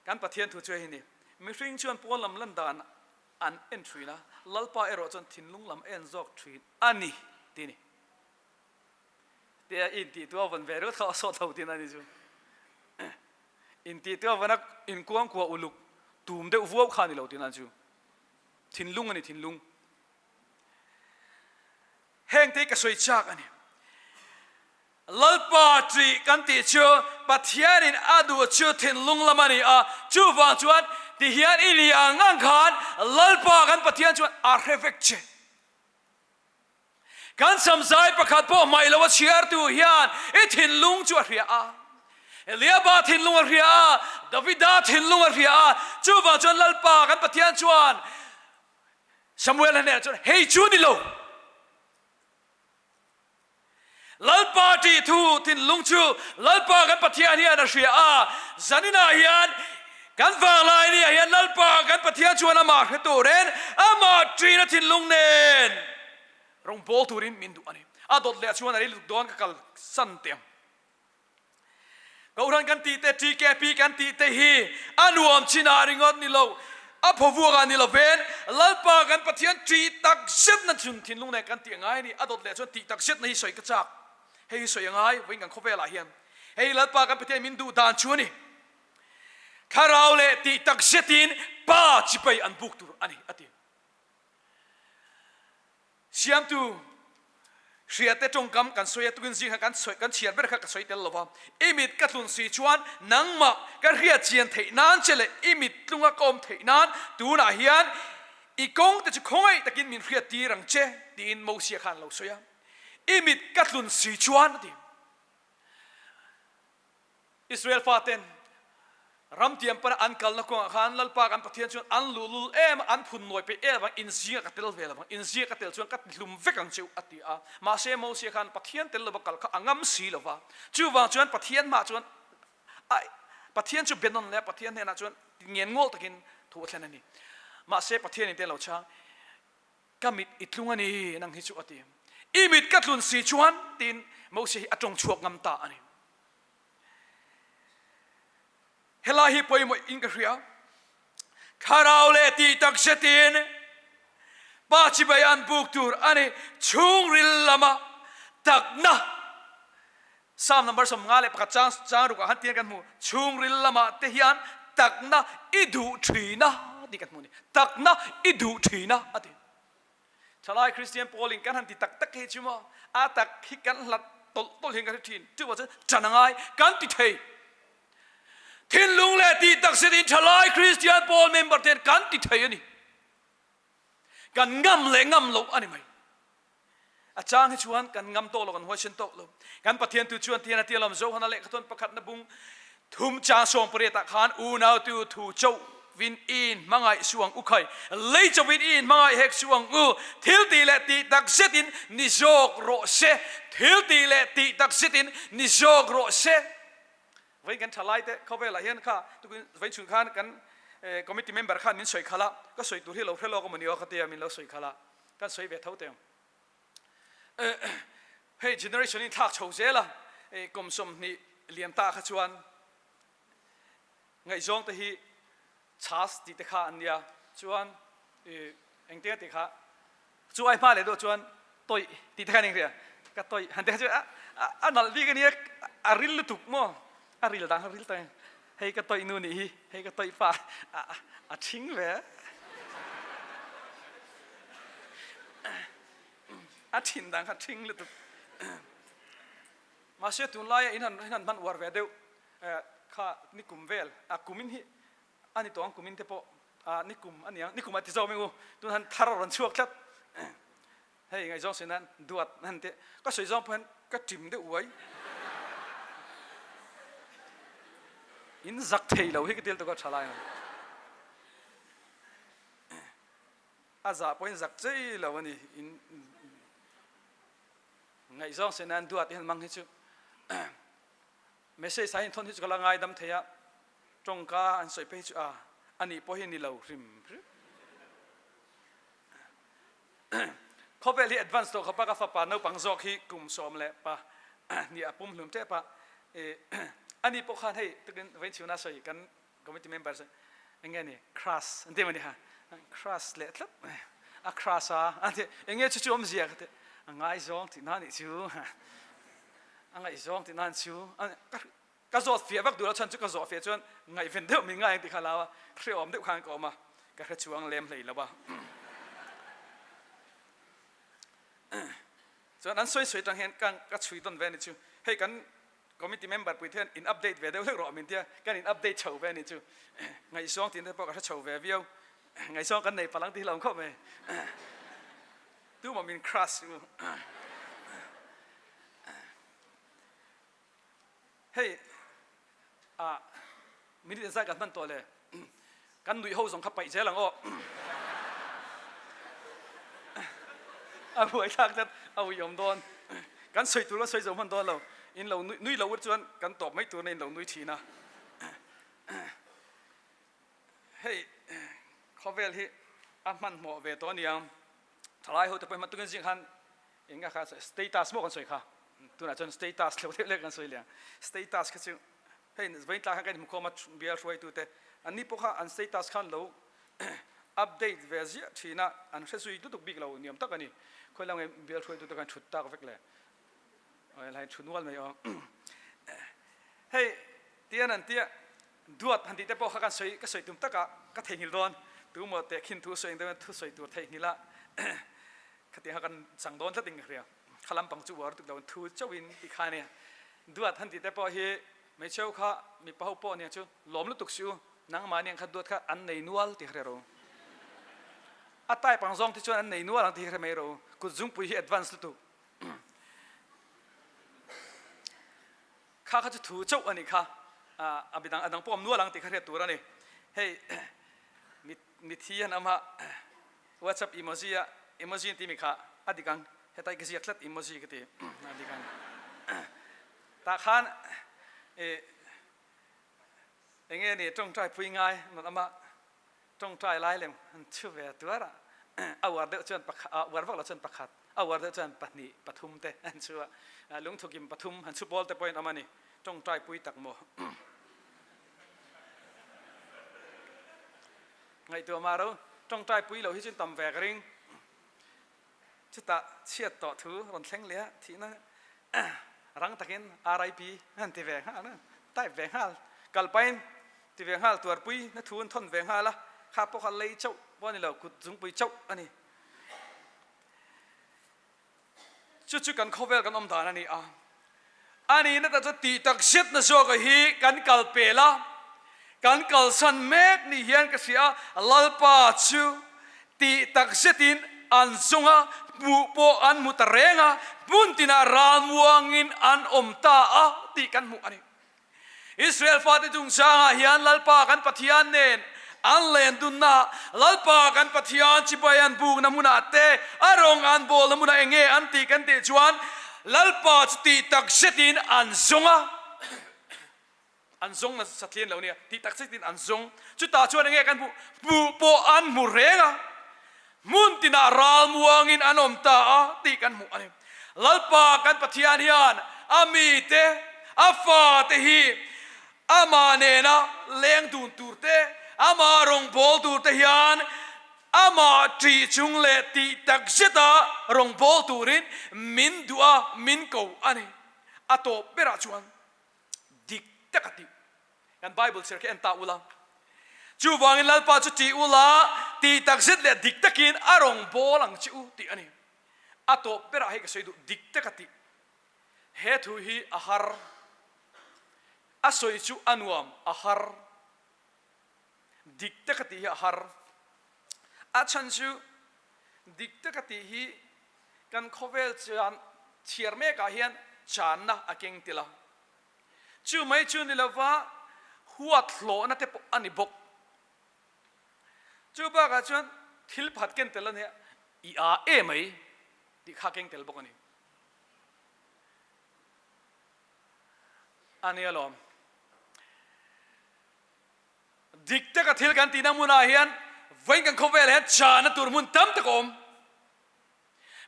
kan Pathian thu chu hei ni mihring chuan pawn lam lan dan an en thin a Lalpa erawh chuan thinlung lam en zawk thin a ni ti ni. Tia i intih tu a vawn ve ringawt kha a sawt lo tin a ni chu. Intih tu a vawn a inkuangkuah uluk tum deuh vuau kha a ni lo tin a ni chu. Thinlung a ni thinlung. Heng te hi ka sawi chak a ni. Lalpa ṭih kan tih chu Pathianin a duh chu thinlung lam a ni a, chuvang chuan tihian i ni ang ang khan Lalpa kan Pathian chuan a hre vek che. Kan samzai pakhat pawh hmaih lo a chhiartu hian i thinlung chu a hria a. Eliaba thinlung a hria a, Davida thinlung a hria a. Chuvang chuan Lalpa kan Pathian chuan Samuel hnenah chuan, Hei chu ni lo. Lalpa tih thu thinlung chu Lalpa kan Pathian hian a hria a. Zaninah hian kan vanglai ni ah hian Lalpa kan Pathian chuan amah hre turin amah ṭina thinlung nen Rawngbâwl turin min duh a ni. A dawt leh chuan a rei lutuk dawn ka kal san teh ang. Kohhran kan tih te, TKP kan tih te hi a nuam chinah ringawt ni lo, a phawvuakah ni lovin Lalpa kan Pathian tih tak zetna chun thinlung nen kan tih a ngai a ni. A dawt leh chuan tih tak zetna hi sawi ka chak. Hei hi sawi a ngai vawiin kan khawvelah hian. Hei Lalpa kan Pathian min duh dan chu a ni. Thlarau leh tih tak zetin Pa chipai an buk tur a ni, a ti. Siamtu hriate tawngkam kan sawi a, tukin zing kha kan sawi kan chhiar ber kha ka sawi tel lo va, i mit ka tlun si chuan nangmah ka hriat chian theih nan che leh i mit tlunga ka awm theih nan tunah hian i kawng te chu khawngaih takin min hriat tir ang che tiin Mosia khan a lo sawi a, i mit ka tlun si chuan a ti. Israel faten ram tiam pana an kalna kawngah khan Lalpa kan Pathian chuan an luhlul em a, an phun nawi peih em avang inzinga ka tel ve lovang, inzinga ka tel chuan ka tihlum vek ang cheu a ti a. Mahse Mosia khan Pathian tel lova kal kha a ngam si lova, chuvang chuan Pathian hmaah chuan a Pathian chu be nawn leh a, Pathian hnenah chuan ngen ngawl takin thu a thlen a ni. Mahse Pathianin te lo chhang, Ka mit i tlung a ni, nang hi chu a ti. I mit ka tlun si chuan tiin Mosia hi a tawng chhuak ngam ta a ni. Helai hi pawimawh in ka hria. Thlarau leh tih tak zetin Pa chibai an buk tur a ni. Chhungril lama Takna Psalm number 51 chang chang rukah khan tian kan hmu chhungril lamah te hian takna i duh thina tih kan hmu a ni. Takna i duh thina a ti. Thalai Kristian Paulin kan han ti tak tak hi chu maw a tak hi kan hlat tawlh tawlh hian ka hre thin. Chuvang chuan ṭan a ngai kan ti thei. Thinlung leh tih tak zetin thalai Kristian Paul member ten kan ti thei a ni. Kan ngam leh ngam loh a ni mai. A chang hi chuan kan ngam tawh lo, kan huaisen tawh lo. Kan Pathian tu chuan tian a tia lawm Johana lehkhathawn pakhatna bung thum chang 18 ah khan unautu thu chauhvin i in hmangaih suh ang u khai, lei chauhvin i in hmangaih hek suh ang u, thil tih leh tih tak zetin ni zawk rawh se, thil tih leh tih tak zetin ni zawk rawh se. Vawiin kan tha lai te khawvelah hian kha tukin vawiin chhun khan kan committee member khan min sawi khalh a, ka sawi tur hi lo hre lawk emaw ni aw ka tia min lo sawi khalh a, kan sawi ve tho teh ang. Hei generation in thlak chho zel a, kum 20 liam ta kha chuan ngaihzawng te hi chhas tih te kha an nia chuan engtin a tih kha Chu ai hma leh deuh chuan tawih tih te khan eng ria ka tawih han te kha chu a nalh bik a nia a ril lutuk maw a ril dang kha ril tak hei ka tawih nu nih hi hei ka tawih pa a ṭhing ve a ṭhin dang kha ṭhing lutuk mahse tunlaia in han in han hman uar ve deuh kha nikum vel a kumin hi A ni tawng kumin te pawh ah nikum a niang nikum ah ti zawk mai u tun han thar a rawn chhuak tlat hei ngaihzawng sawi nan duat han teh ka sawi zawng pawh hian ka ṭim deuh uai in zak thei lo hi ka til tuk a tha lai a zah pawh in zak chei lo a ni in ngaihzawng sawi nan duat hi han mang hi chu Message a inthawn hi chu ka la ngaidam thei a, tawngka an sawi phei chu a, anih pawh hi ni lo hrim hrim. Khawvel hi advance tawh khawp a, ka fapa naupang zawk hi kum sawm leh pa nih a pum hlum tep a, ani pawh khan hei tukin vawiinchhuna sawi kan committee members eng nge ni crush an ti maw ni ha, crush leh tlat mai, a crush a an ti, eng nge chu chu awmzia ka ti, a ngaizawng tih na nih chu, a ngaihzawng tih nan chu ka zawt fiah vak duh lo chhan chu ka zawh fiah chuan ngaihven deuh min ngai ang tih kha lau a, hrehawm deuh khan ka awm a, ka hre chuang lem hlei lo a. Chuan an sawi sawi tang hian ka ka chhui tawn ve a ni chu, hei kan committee member pui te hian in update ve deuh hlek rawh min tia, kan in update chho ve a ni chu, ngaihzawng tih te pawh ka hre chho ve viau, ngaihzawng kan nei palh ang tih hi lo awm khawp mai. Tumah min crush u. Hei ah minute zai kan hman tawh le kan nuih ho zawng kha paih zel ang aw. A buai thlak tlat a uiawm dawn. Kan sawi tur kan sawi zo hman dawn lo. In lo nui lo chuan kan tawp mai tur na in lo nui thin a. Hei khawvel hi a hmanhmawh ve tawh aniang. Thalai ho te pawh hi hman tukin zing khan eng nge kha status maw kan sawi kha tunah chuan status hleuh deuh leh kan sawi leh status kha chu hei vawiin tlai khan kan inhmukhawm a bial hruaitu te anni pawh kha an status khan lo update ve ziah thin a an hre zui lutuk bik lo niawm tak a ni khawi lam nge bial hruaitu te khan thut tak vek le Lai thu nual mai aw. Hei tian an tia duat han tih te pawh kha kan sawi ka sawi tum takah ka theihnghilh dawn tu maw teh khin thu sawi ang deuh thu sawi tur theihnghilh a khatiang kha kan chang dawn tlat in ka hria kha lampang chu uar tuk lo thu chauh in ti kha ania duat han tih te pawh hi hmeichheu kha mipa ho pawh ania chu lawm lutuk si u nangmah aniang kha duat kha an nei nual tih ka hria ro a type ang zawng te chuan an nei nual ang tih ka hre mai ro kut zungpui hi advance lutuk Kha kha chu thu chauh a nih kha, a midang a dang pawh awm nual ang tih kha hriat tur a ni. Hei mithi an awm a, WhatsApp emoji a emoji an timi kha a dik ang, hetai ka ziak tlat emoji ka ti a dik ang. Tah khan eng nge ni tawngtai pui ngai an rawn awm a, Tawngtai lai lem an chhu ve tuar a, a uar deuh chuan pakhat, a uar vak lo chuan pakhat, a uar deuh chuan pahnih, pathum te an chhu a, lungthukim pathum han chhu pawl te pawhin awm a ni, tawngtai pui tak maw? Ngaihtuah mah ro, tawngtai pui lo hi chuan tam ve ka ring. Chutah chhiat tawh thu rawn thleng leh a, thihna. Rang takin RIP an ti ve nghal a, type ve nghal, kal pahin ti ve nghal, tuarpui na thu an thawn ve nghal a, kha pawh kha lei chauh pawh a ni lo, kut zungpui chauh a ni. Chu chu kan khawvel kan awm dan a ni a. A nihna tak chu tih tak zet na zawka hi kan kal pel a, kan kalsan mek ni hian ka hria a, Lalpa chu tih tak zetin an zawng a, hmuh pawh an hmu ta reng a, hmun tinah ralmuangin an awm ta a tih kan hmuh a ni. Israel fate chungchangah hian Lalpa kan Pathian nen an len dunna, Lalpa kan Pathian chibai an bukna hmunah te, a rawng an bawlna hmunah eng nge an tih kan tih chuan Lalpa chu tih tak zetin an zawng a, an zawng na satlian lo nia, tih tak zetin an zawng. Chutah chuan eng nge kan hmuh? Hmuh pawh an hmu reng a, hmun tinah ralmuangin an awm ta a tih kan hmuh a ni. Lalpa kan Pathian hian a mite, a fate hi amah nena leng dun tur te, amah rawngbâwl tur te hian amah ṭih chung leh tih tak zeta rawngbâwl turin min duh a, min ko a ni. A tawp berah chuan dik tak a tih. Kan Bible chhiar khi en ta ula. Chuvangin Lalpa chu ṭih ula, tih tak zet leh dik takin a rawngbâwl ang che u tih a ni. A tawp berah hei ka sawi duh dik tak a tih. He thu hi a har. A sawi chu a nuam, a har. Dik tak a tih hi a har. A chhan chu dik tak a tih hi kan khawvel chuan chhiar mekah hian channa a keng tel a. Chu mai chu ni lova huat hlawhna te pawh a ni bawk. Chu bakah chuan thil phat ken tel a nia, i a e mai tih kha keng tel bawk a ni. A nia lawm. Dik taka thil kan tihna hmunah hian vawiin kan khawvel hian chahna tur hmun tam tak a awm.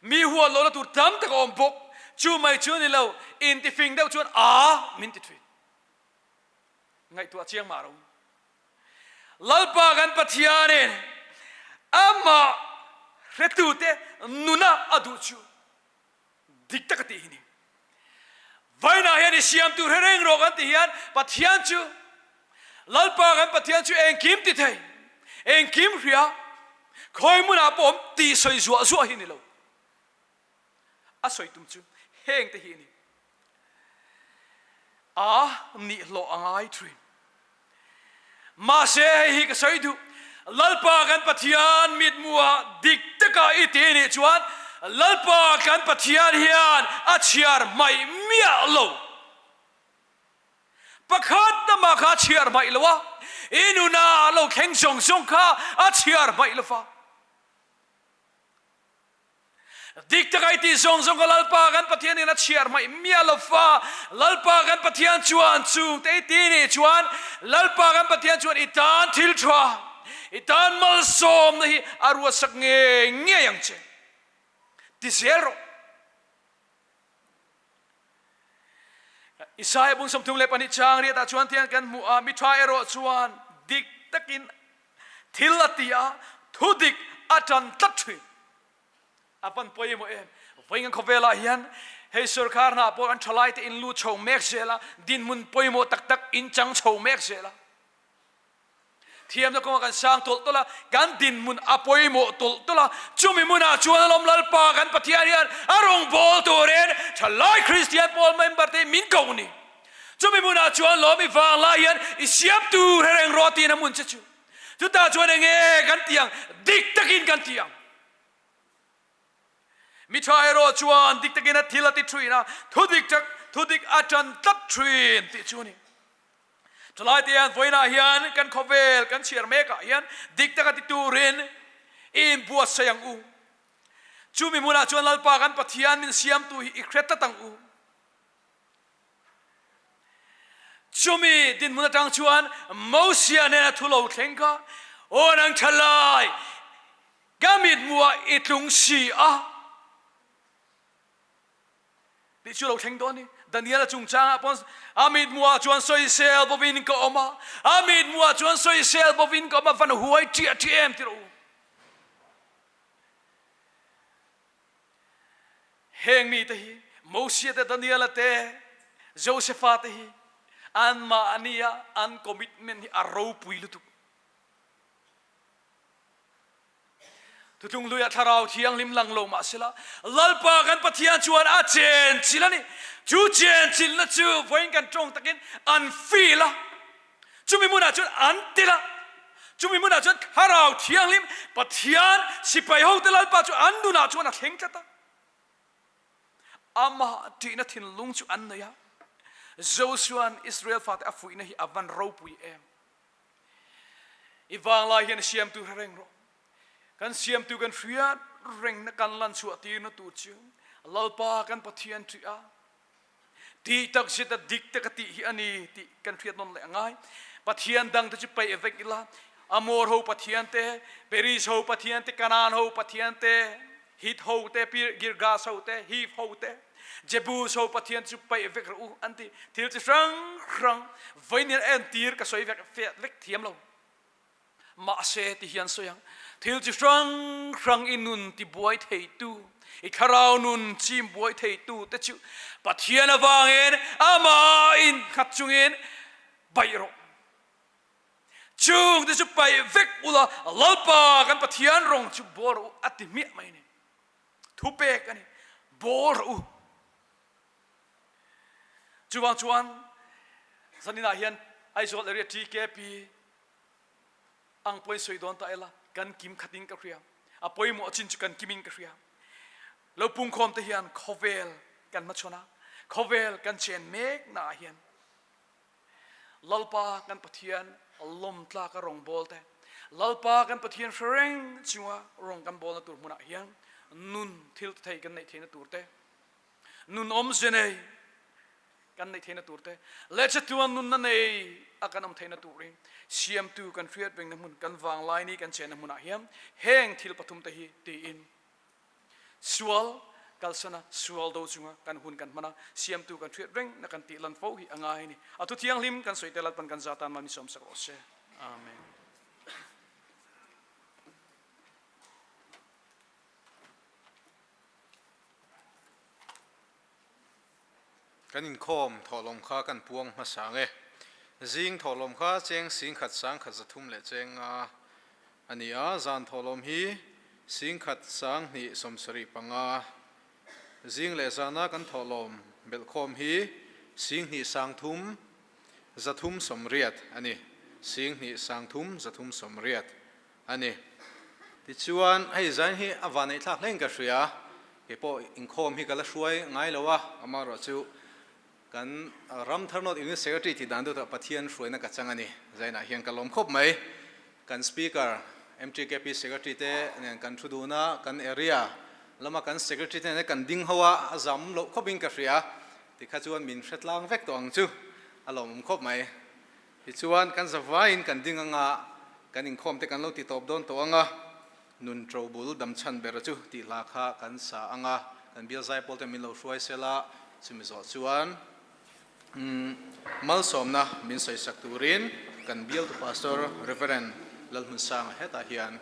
Mi huat lohna tur tam tak a awm bawk. Chu mai chu a ni lo, intifing deuh chuan a min ti thin. Ngaihtuah chiang mah ro. Lalpa kan Pathianin amah hretute nuna a duh chu dik tak a tih hi ni. Vainah hian i siam tur hre reng rawh kan tih hian Pathian chu Lalpa kan Pathian chu engkim ti thei, engkim hria, khawi hmunah pawh awm tih sawi zuah zuah hi ni lo. A sawi tum chu heng te hi a ni. A nihlawh a ngai thin. Mahse hei hi ka sawi duh, Lalpa kan Pathian mitmuah dik taka i ti nih chuan Lalpa kan Pathian hian a chhiar hmaih miah lo. Pakhat namah kha a chhiar hmaih lo a, i nuna a lo thleng zawng zawng kha a chhiar hmaih lo va. Dik taka i tih zawng zawng ka Lalpa kan Pathianin a chhiar hmaih miah lo fa. Lalpa kan Pathian chuan chungte i ti nih chuan Lalpa kan Pathian chuan i tan thil tha, i tan malsawmna hi a ruatsak ngei ngei ang che. Ti zel rawh. Isaiah bung 32 chang riatah chuan tiang kan hmu a, mi tha erawh chuan dik takin thil a ti a, thu dik a tan tlat thin. A van pawimawh em? Vawiin kan khawvelah hian hei sorkar hna pawh an thalai te in lut chho mek zel a, dinhmun pawimawh tak tak in chang chho mek zel a. Thiamna kawnga kan sang tawlh tawlh a, kan dinhmun a pawimawh tawlh tawlh a, chumi hmunah chuan a lawm Lalpa kan Pathian hian a rawngbâwl turin thalai Kristian pawl member te hi min ko ni. Chumi hmunah chuan lawm i vang lai hian i siam tur he reng rawh tiin a hmun che chu. Chutah chuan eng nge kan ti ang? Dik takin kan ti ang. Mi tha erawh chuan dik takin a thil a ti thin a, thu dik tak, thu dik a tan tlat thin tih chu a ni. Chulai te hian vawiinah hian kan khawvel kan chhiar mekah hian dik taka ti turin i inbuatsaih ang u. Chumi hmunah chuan Lalpa kan Pathian min siamtu hi i hre tlat ang u. Chumi dinhmun atang chuan Mosia nena thu lo thleng kha, Aw nang thalai, ka mithmuhah i tlung si a. Tih chu lo thleng dawn ni. Daniel-a chungchangah pawn a mithmuhah chuan sawisel bawvin ka awm a, a mithmuhah chuan sawisel bawvin ka awm a, van huai ṭiah ṭiah em ti rawh u. Heng mite hi. Mosia te Daniela te Josepha te hi anmahni a an commitment hi a ropui lutuk. Thutlung hluiah Thlarau Thianghlim lang lo mah sela, Lalpa kan Pathian chuan a chen chilh a ni. Chu chen chilhna chu vawiin kan tawng takin an feel a, chumi hmunah chuan an tel a, chumi hmunah chuan Thlarau Thianghlim Pathian sipai hote Lalpa chu an nunah chuan a thleng tlat a. Amah ṭihna thinlung chu an nei a. Josua'n Israel fate a fuihna hi a van ropui em! I vanglai hian siamtu hre reng rawh. Kan siamtu kan hriat rengna kan lan chhuah tirna tur chu Lalpa kan Pathian ṭih a, tih tak zet a dik te ka tih hi a ni tih kan hriat nawn leh a ngai. Pathian dang te chu peih vek ila, Amor ho Pathian te, Peris ho Pathian te, Kanaan ho Pathian te, Hit ho te, Girgas ho te, Hiv ho te, Jebus ho Pathian chu paih vek rawh u an ti. Thil chi hrang hrang vawiin entir ka sawi vek vek thiam lo. Mahse ti hian sawi ang, thil chi hrang hrang i nun ti buai theitu, i thlarau nun chim buai theitu te chu Pathian avangin amah in nghat chungin paih rawh. Chung te chu paih vek ula, Lalpa kan Pathian rawng chu bawl rawh u a ti hmiah mai a ni. Thupek a ni, bawl rawh u. Chuvang chuan zaninah hian Aizawl area TKP ang pawhin sawi dawn ta ila, kan kim khatin ka hria. A pawimawh chin chu kan kimin ka hria. Lo pungkhawm te hian khawvel kan hmachhawn a, khawvel kan chen mek naah hian Lalpa kan Pathian lawm tlaka rawngbawl te, Lalpa kan Pathian hre reng chunga rawng kan bawlna tur hmunah hian nun thil thei kan neih theihna tur te, nun awmze nei kan neih theihna tur te, leh chatuan nunna nei a kan awm theihna turin Siamtu kan hriat rengna hmun, kan vanglaini kan chenna hmunah hian heng thil pathum te hi tiin Sual kalsana sual do chunga kan hun kan hman a, siamtu kan hriat reng na kan tih lan fo hi a ngai a ni. A thu thianghlim kan sawi tel Lalpan kan za tan mal min sawm sak rawh se. Amen. Kan inkhawm thawhlawm kha kan puang hmasa ang e. Zing thawhlawm kha cheng singkhat sangkhat zathum leh cheng nga a ni a, zan thawhlawm hi singkhat sanghnih sawmsarih panga. Zing leh zana kan thawhlawm belhkhawm hi singhnih sangthum zathum sawmriat a ni. Singhnih sangthum zathum sawmriat a ni. Tichuan, hei zain hi a van eihthlak hlein ka hria, kei pawh inkhawm hi ka la hruai ngai lo a, amaherawh chu kan Ramthar North Unit Secretary tih dan deuh tawh Pathian hruaina ka chang a ni. Zainah hian ka lawm khawp mai. Kan Speaker, MTKP Secretary te nen kan thu dun a, kan area lama kan Secretary te nen kan ding ho a, a zam loh khawpin ka hria. Tikha chuan min hre tlang vek tawh ang chu, a lawmawm khawp mai. Tichuan, kan zavaiin kan ding anga, kan inkhawm te kan lo ti tawp dawn tawh anga, nun ṭo bul dam chhan ber chu tih hla kha kan sa anga, kan bial zaipawl te min lo hruai sela, chumi zawh chuan malsawmna min sawisak turin kan bialtu Pastor Rev. Lalhmunsanga hetah hian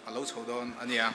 a lo chho dawn a nia.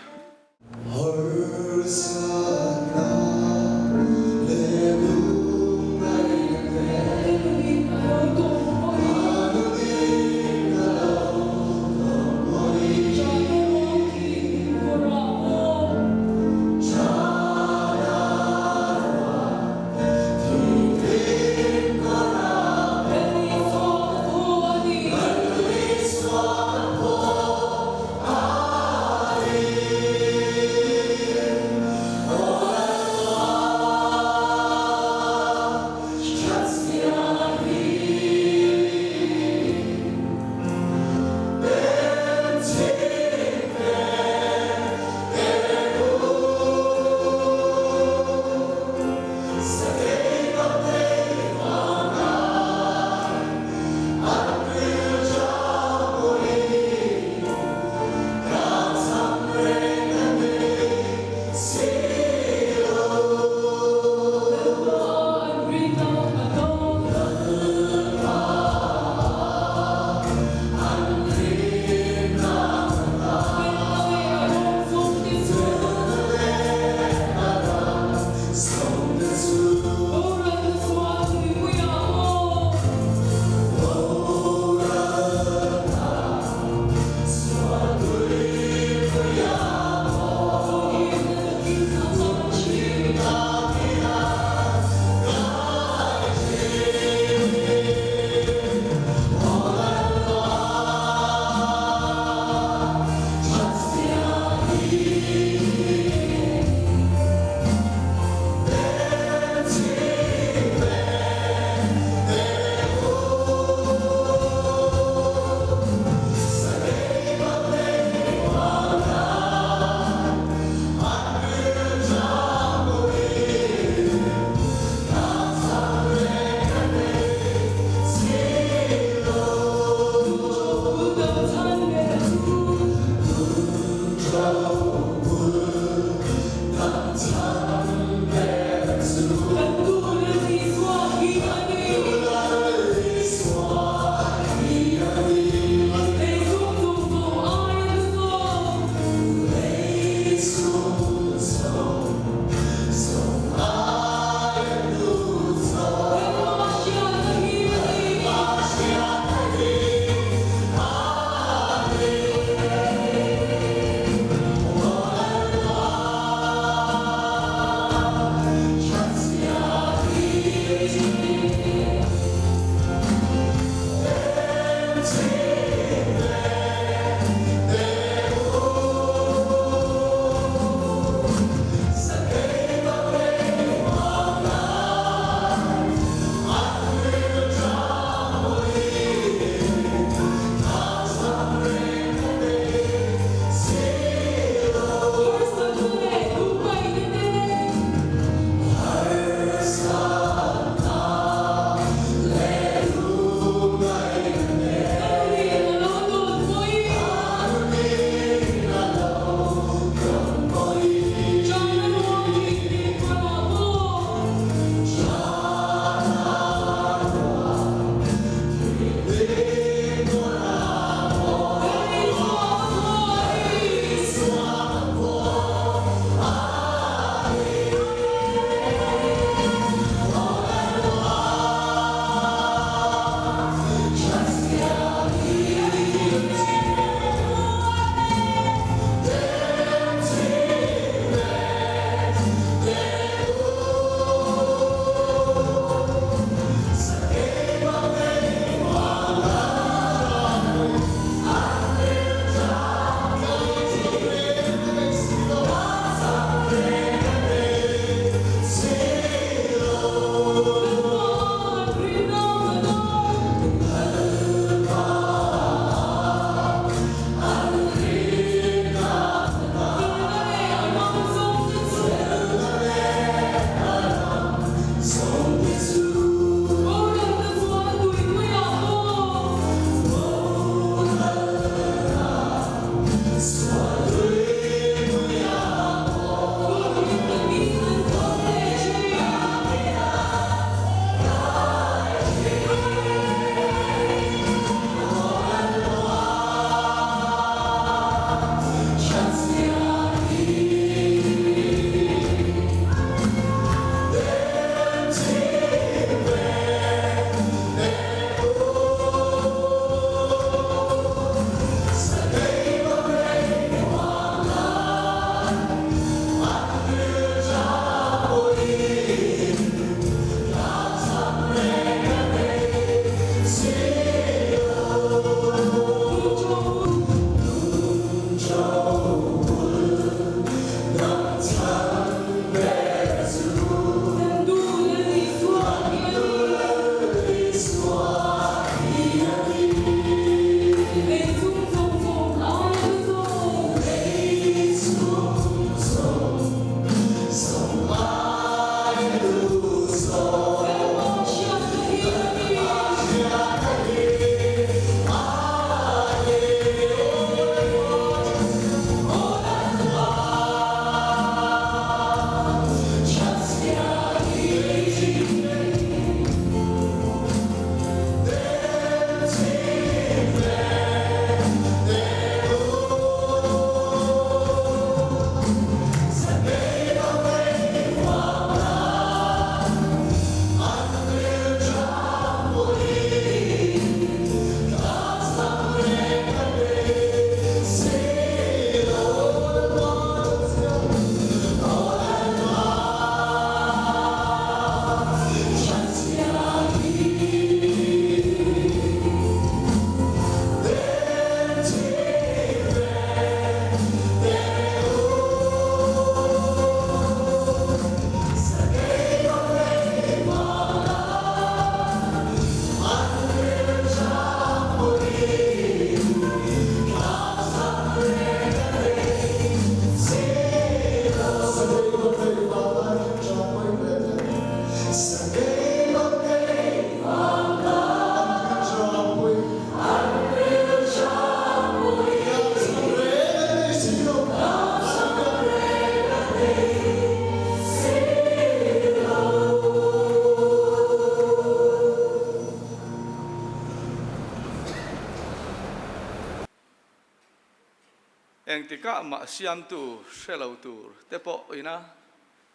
Engtikah mah siamtu hre lo tur te pawh ina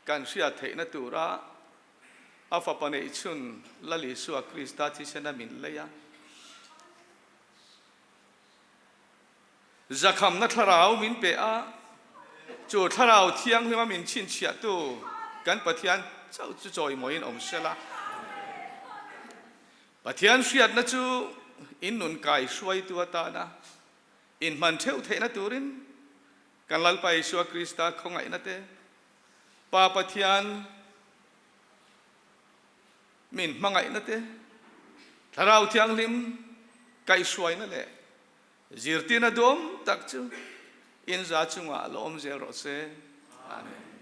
kan hriat theihna tura a Fapa neihchhun Lal Isua Krista thisena min lei a. Zakhamna thlarau min pe a, chu thlarau thianghlima min chhinchhiahtu kan Pathian chauh chu chawimawiin awm sela. Pathian hriatna chu in nun kai hruaitu atana inhman theuh theihna turin kan Lalpa Isua Krista khawngaihna te, Pa Pathian min hmangaihna te, Thlarau Thianghlim kaihhruaina leh zirtirna duam tak chu in za chungah lo awm zel rawh se. Amen.